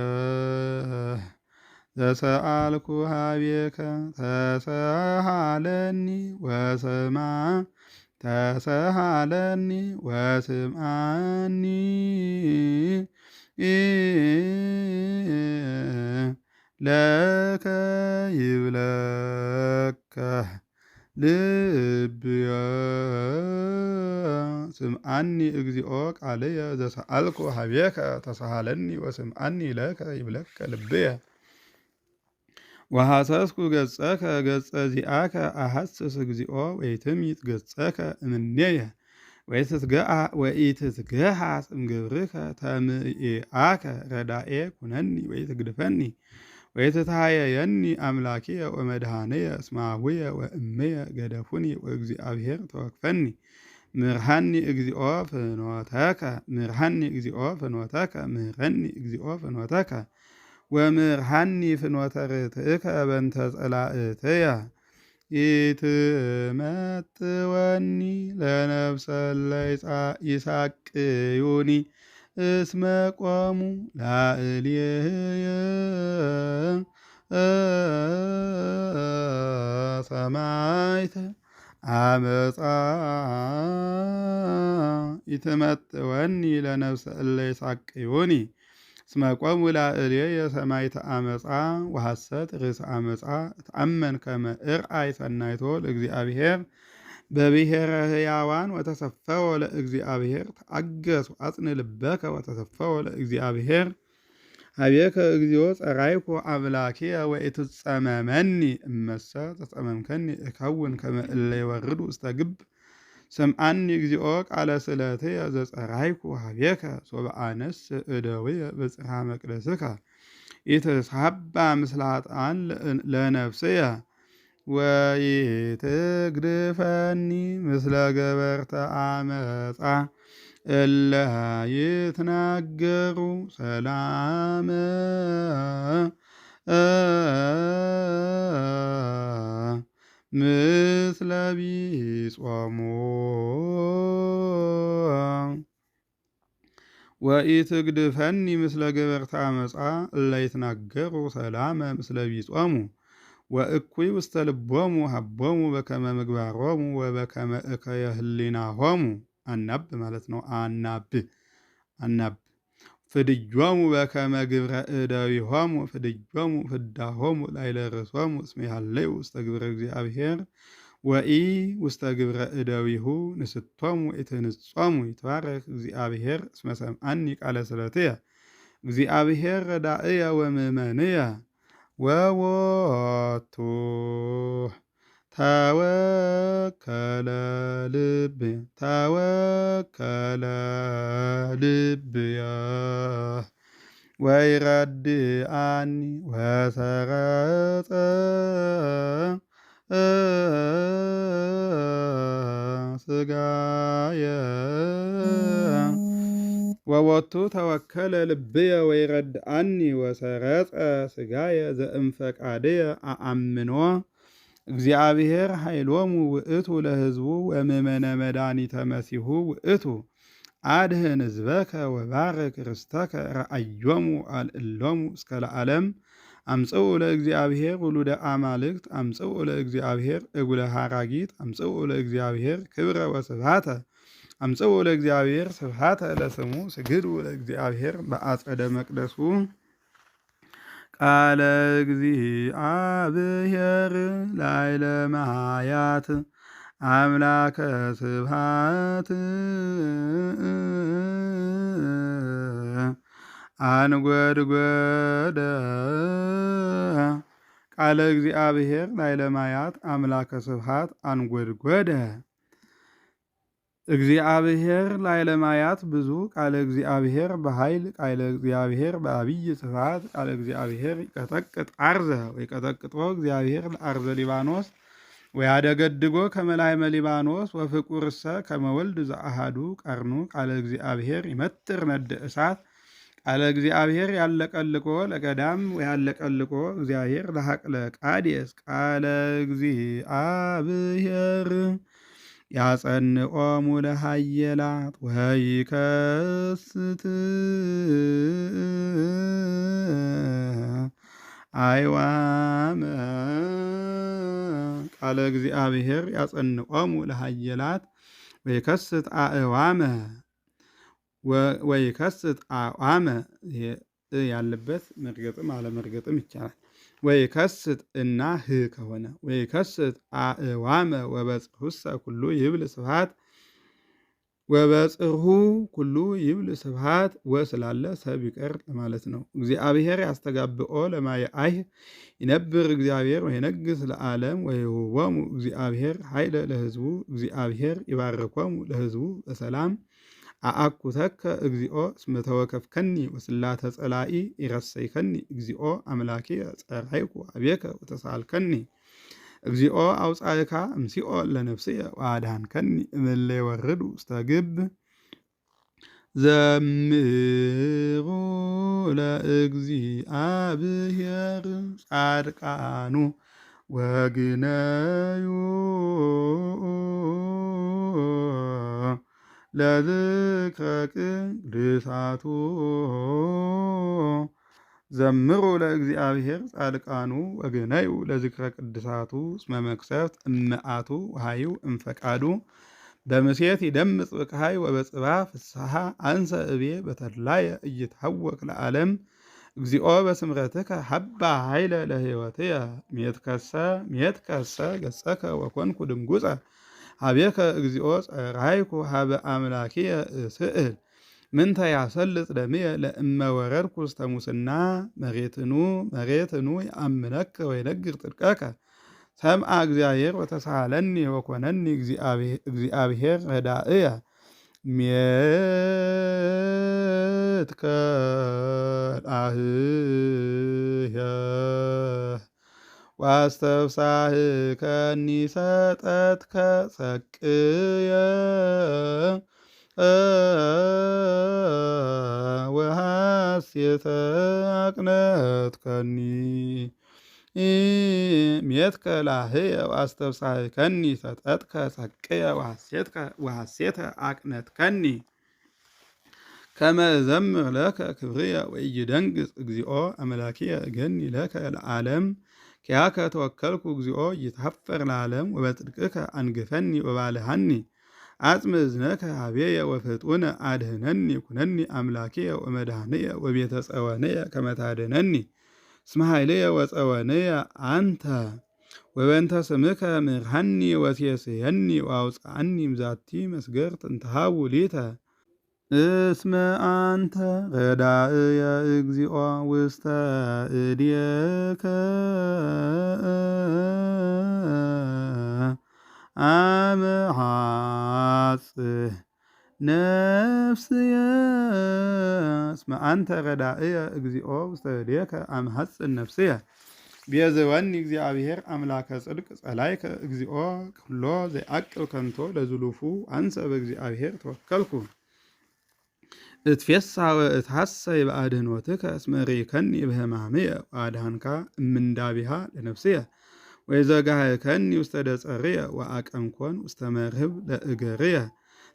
ዘሰአልኩ ኀቤከ ተሰሃለኒ ወስማ ተሰሃለኒ ወስምዓኒ ለከ ይብለከ ልብየ። ስምዓኒ እግዚኦ ቃልየ ዘሰአልኩ ኀቤከ ተሰሃለኒ ወስምዓኒ ለከ ይብለከ ልብየ። ወሐሰስኩ ገጸከ ገጸ ዚአከ አሐስስ እግዚኦ ወይትምይጥ ገጸከ እምኔየ ወኢትትገሃስ እምግብርከ ተምኢአከ ረዳኤ ኩነኒ ወኢትግድፈኒ ወኢትትሃየየኒ አምላኪየ ወመድኃኒየ እስመ አቡየ ወእምየ ገደፉኒ ወእግዚአብሔር ተወክፈኒ። ምርሃኒ እግዚኦ ፍኖተከ ምርሃኒ እግዚኦ ፍኖተከ ምህረኒ እግዚኦ ፍኖተከ ወምርሃኒ ፍኖተ ርትዕከ በእንተ ጸላእትየ። ኢትመጥወኒ ለነፍሰ እለ ይሳቅዩኒ እስመ ቆሙ ላዕሌየ ሰማዕተ አመፃ። ኢትመጥወኒ ለነፍሰ እለ ይሳቅዩኒ እስመ ቆሙ ላዕሌየ ሰማዕተ አመፃ ወሐሰት ርእሰ አመፃ። እትአመን ከመ እርአይ ሰናይቶ ለእግዚአብሔር በብሔረ ሕያዋን ወተሰፈወ ለእግዚአብሔር። ተአገስ ወአጽን ልበከ ወተሰፈወ ለእግዚአብሔር። ኀቤከ እግዚኦ ጸራይኩ አምላኪየ ወኢትጸመመኒ እመሰ ተጸመምከኒ እከውን ከመ እለ ይወርዱ ውስተ ግብ። ስምዓኒ እግዚኦ ቃለ ስእለትየ ዘጸራይኩ ኀቤከ ሶበ አነሥእ እደዊየ በጽርሐ መቅደስከ። ኢትስሐባ ምስለ ኃጥኣን ለነፍስየ ወኢትግድፈኒ ምስለ ገበርተ አመፃ እለ ይትናገሩ ሰላመ ምስለ ቢጾሙ። ወኢትግድፈኒ ምስለ ገበርተ አመፃ እለ ይትናገሩ ሰላመ ምስለ ቢጾሙ ወእኩይ ውስተ ልቦሙ። ሀቦሙ በከመ ምግባሮሙ ወበከመ እከየ ህሊናሆሙ። አናብ ማለት ነው። አናብ አናብ ፍድጆሙ በከመ ግብረ እደዊሆሙ ፍድጆሙ ፍዳሆሙ ላዕለ ርእሶሙ እስመ ይሃለዩ ውስተ ግብረ እግዚአብሔር ወኢ ውስተ ግብረ እደዊሁ ንስቶሙ ኢትንጾሙ። ይትባረክ እግዚአብሔር እስመ ሰምዓኒ ቃለ ስለትየ። እግዚአብሔር ረዳእየ ወምእመንየ ወወቱ ተወከለ ልብ ተወከለ ልብየ ወይረድአኒ ወሰረጸ ስጋየ። ወወቱ ተወከለ ልብየ ወይረድአኒ ወሰረጸ ስጋየ ዘእምፈቃድየ አአምኖ። እግዚአብሔር ኃይሎሙ ውእቱ ለሕዝቡ ወምእመነ መድኃኒተ መሲሁ ውእቱ። አድህን ሕዝበከ ወባርክ ርስተከ ረአዮሙ አልዕሎሙ እስከ ለዓለም። አምጽኡ ለእግዚአብሔር ውሉደ አማልክት፣ አምጽኡ ለእግዚአብሔር እጉለ ሐራጊት፣ አምጽኡ ለእግዚአብሔር ክብረ ወስብሐተ፣ አምጽኡ ለእግዚአብሔር ስብሐተ ለስሙ፣ ስግዱ ለእግዚአብሔር በአጸደ መቅደሱ። ቃለ እግዚአብሔር ላዕለ መሃያት አምላከ ስብሐት አንጐድጐደ። ቃለ እግዚአብሔር ላዕለ ማያት አምላከ ስብሐት አንጐድጐደ። እግዚአብሔር ላዕለ ማያት ብዙ ቃለ እግዚአብሔር በኃይል ቃለ እግዚአብሔር በአብይ ስብሐት። ቃለ እግዚአብሔር ይቀጠቅጥ አርዘ ወይቀጠቅጦ እግዚአብሔር ለአርዘ ሊባኖስ ወያደገድጎ ከመ ላዕመ ሊባኖስ ወፍቁርሰ ከመ ወልድ ዘአሐዱ ቀርኑ። ቃለ እግዚአብሔር ይመትር ነደ እሳት። ቃለ እግዚአብሔር ያለቀልቆ ለገዳም ወያለቀልቆ እግዚአብሔር ለሐቅለ ቃዴስ። ቃለ እግዚአብሔር ያጸንዖሙ ለሃየላት ወይከስት አይዋመ። ቃለ እግዚአብሔር ያጸንዖሙ ለሃየላት ወይከስት አእዋመ ወይከስት አዋመ ያለበት መርገጥም አለመርገጥም ይቻላል። ወይከስት እና ህ ከሆነ ወይከስት አእዋመ ወበጽሑሰ ኩሉ ይብል ስብሐት ወበጽርሁ ኩሉ ይብል ስብሐት ወስላለ ሰብ ይቀር ለማለት ነው። እግዚአብሔር ያስተጋብኦ ለማየ አይህ ይነብር እግዚአብሔር ወይነግስ ለዓለም ወይሁቦሙ እግዚአብሔር ኃይለ ለሕዝቡ። እግዚአብሔር ይባርኮሙ ለሕዝቡ በሰላም። አአኩተከ እግዚኦ እስመ ተወከፍከኒ ወስላተ ጸላኢ ይረሰይከኒ። እግዚኦ አምላኬ ጸራይኩ አቤከ ወተሳልከኒ። እግዚኦ አውፃእካ እምሲኦል ለነፍስየ ወአድኃንከኒ እምእለ ይወርዱ ውስተ ግብ። ዘምሩ ለእግዚአብሔር ጻድቃኑ ወግነዩ ለዝክረ ቅድሳቱ። ዘምሩ ለእግዚአብሔር ጻድቃኑ ወግነዩ ለዝክረ ቅድሳቱ። እስመ መቅሰፍት እምአቱ ወሃይው እምፈቃዱ። በምሴት ይደምጽ ብቅሃይ ወበጽባ ፍስሐ። አንሰ እቤ በተድላየ እይትሐወክ ለዓለም። እግዚኦ በስምረትከ ሀባ ኃይለ ለሕይወትየ። ሜትከሰ ሜትከሰ ገጸከ ወኮንኩ ድንጉፀ። ሀቤከ እግዚኦ ጸራይኩ ሀበ አምላኪየ እስእል። ምንተ ያሰልጥ ደምየ ለእመ ወረድኩ ውስተ ሙስና። መሬትኑ መሬትኑ የአምነከ ወይነግር ጽድቀከ። ሰምዐ እግዚአብሔር ወተሳሃለኒ ወኮነኒ እግዚአብሔር ረዳእየ። ሜትከ አህየ ዋስተፍሳህከኒ ሰጠትከ ሰቅየ ወሐሴተ አቅነትከኒ። ሜትከ ላህየ ዋስተፍሳህከኒ ሰጠትከ ሰቅየ ወሐሴተ አቅነትከኒ። ከመ እዘምር ለከ ክብርየ ወኢይደንግጽ። እግዚኦ አምላኪየ እገኒ ለከ ለዓለም። ኪያከ ተወከልኩ እግዚኦ ይትሐፈር ለዓለም። ወበጽድቅከ አንግፈኒ ወባልሃኒ። አጽም እዝነከ ሀቤየ ወፍጡነ አድህነኒ። ኩነኒ አምላኪየ ወመድኃኒየ ወቤተ ጸወንየ ከመ ታድኅነኒ። እስመ ኃይልየ ወጸወንየ አንተ። ወበእንተ ስምከ ምርሐኒ ወሴስየኒ ወአውፅአኒ እምዛቲ መስገርት እንተሃቡ ሊተ። እስመ አንተ ረዳእየ እግዚኦ ውስተ እዴከ አመሐጽእ ነፍስየ። እስመ አንተ ረዳእየ እግዚኦ ውስተ እዴከ አምሐጽእ ነፍስየ። ቤዝወኒ እግዚአብሔር አምላከ ጽድቅ ጸላይከ እግዚኦ ኩሎ ዘይአቅብ ከንቶ ለዝሉፉ አንሰ በእግዚአብሔር ተወከልኩ። እትፌሳህ ወእትሐሰይ በአድኅኖትከ እስመ ርኢከኒ በሕማምየ ወአድኃንካ እምንዳቢሃ ለነፍስየ። ወይዘጋህከኒ ውስተ ደጸርየ ወአቀምኮን ውስተ መርህብ ለእገርየ።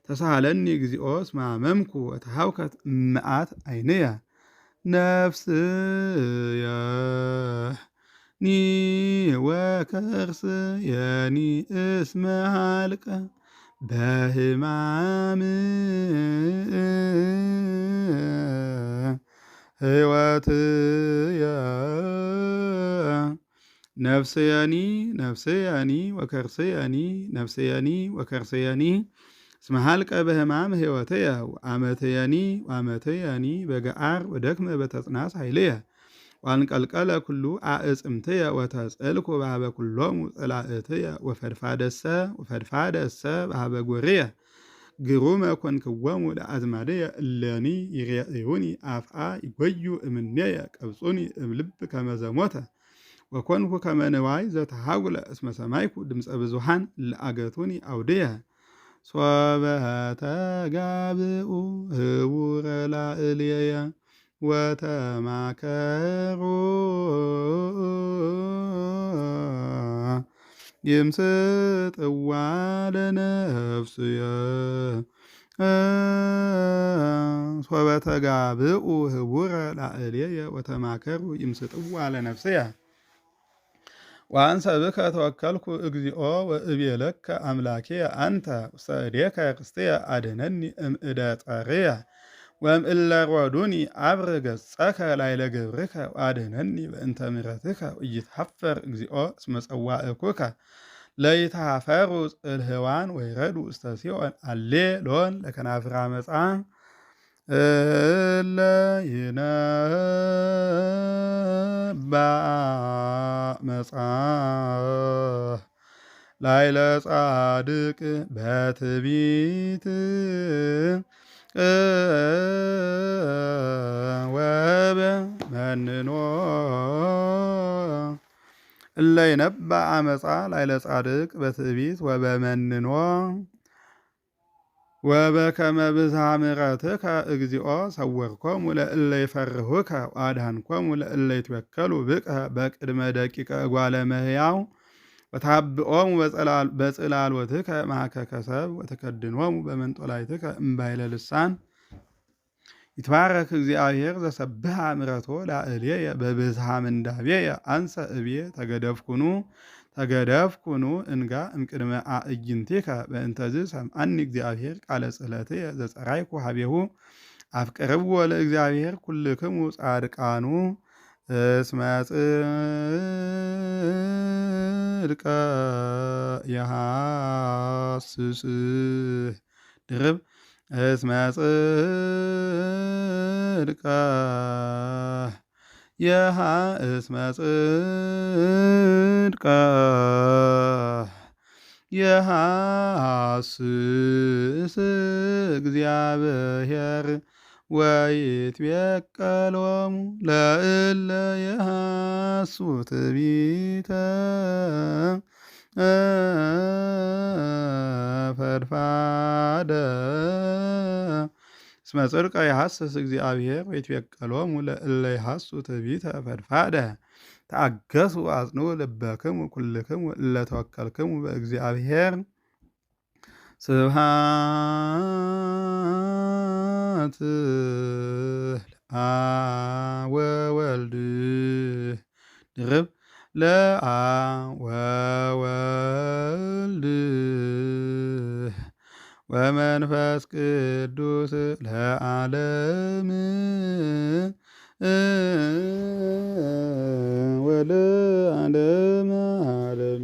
ተሳሃለኒ እግዚኦ እስመ አመምኩ ወተሃውከት እምአት ዓይንየ። ነፍስየ ኒ ወከርስየኒ እስመ ኀልቀ በሕማም ሕይወትየ። ነፍስየኒ ነፍስየኒ ወከርስየኒ ነፍስየኒ ወከርስየኒ እስመ ኀልቀ በሕማም ሕይወትየ። ወአመትየኒ ወአመትየኒ በገዓር ወደክመ በተጽናስ ኃይልየ። ወአንቀልቀለ ኩሉ አዕጽምትየ ወተጽልኩ በኀበ ኩሎሙ ጸላእትየ። ወፈድፋደሰ ወፈድፋደሰ በኀበ ጎርየ። ግሩመ ኮንክዎሙ ለአዝማድየ እለኒ ይሬእዩኒ አፍአ ይጎዩ እምኔየ ቀብጹኒ እምልብ ከመ ዘሞተ። ወኮንኩ ከመ ንዋይ ዘተሃጉለ እስመ ሰማይኩ ድምፀ ብዙኃን ለአገቱኒ አውድየ። ሶበ ተጋብኡ ህቡረ ላዕሌየ ወተማከሩ ይምስጥዋ ለነፍስየ። ሶበ ተጋብኡ ህቡረ ላዕሌየ ወተማከሩ ይምስጥዋ ለነፍስየ። ወአንሰ ብከ ተወከልኩ እግዚኦ ወእቤለከ አምላኪየ አንተ ውስተ እዴከ ርስትየ አድኅነኒ እምእደ ጸርየ ወእምእለ ሮዱኒ። አብር ገጸከ ላዕለ ግብርከ ወአድኅነኒ በእንተ ምሕረትከ። ኢይትሐፈር እግዚኦ እስመ ጸዋዕኩከ። ለይትሃፈሩ ጽልህዋን ወይረዱ ውስተ ሲኦል። አሌ ሎን ለከናፍር አመፃ እለ ይነባ መጻ ላዕለ ጻድቅ በትዕቢት ወበመንኖ። እለ ይነባ አመፃ ላዕለ ጻድቅ በትዕቢት ወበመንኖ። ወበከመ ብዝሃ ምሕረትከ እግዚኦ ሰወርኮሙ ለእለ ይፈርሁከ ወአድኃንኮሙ ለእለ ይትወከሉ ብከ በቅድመ ደቂቀ እጓለ እመሕያው። ወታብኦሙ በጽላሎትከ ማእከከ ሰብእ ወተከድኖሙ በመንጦላዕትከ እምባይለ ልሳን። ይትባረክ እግዚአብሔር ዘሰብሐ ምሕረቶ ላዕሌየ በብዝሃ ምንዳቤየ። አንሰ እቤ ተገደፍኩኑ ተገደፍኩኑ እንጋ እምቅድመ አዕይንቲከ። በእንተዝ ሰምዐኒ እግዚአብሔር ቃለ ጽሕለትየ ዘጸራይኩ ሀቤሁ። አፍቅርዎ ለእግዚአብሔር ኩልክሙ ጻድቃኑ እስመ ጽድቀ የሐስስ ድርብ እስመ ጽድቀ የሃ እስመ ጽድቀ የሐስስ እግዚአብሔር ወይትቤቀሎሙ ለእለ የሐሱ ትዕቢተ ፈድፋደ። እስመ ጽድቀ የሐስስ እግዚአብሔር ወይትቤቀሎሙ ለእለ የሐሱ ትዕቢተ ፈድፋደ። ተአገሱ አጽንዑ ልበክሙ ኩልክሙ እለ ተወከልክሙ በእግዚአብሔር። ስብሐት ለአብ ወወልድ ድርብ ለአብ ወወልድ ወመንፈስ ቅዱስ ለዓለም ወለዓለመ ዓለም።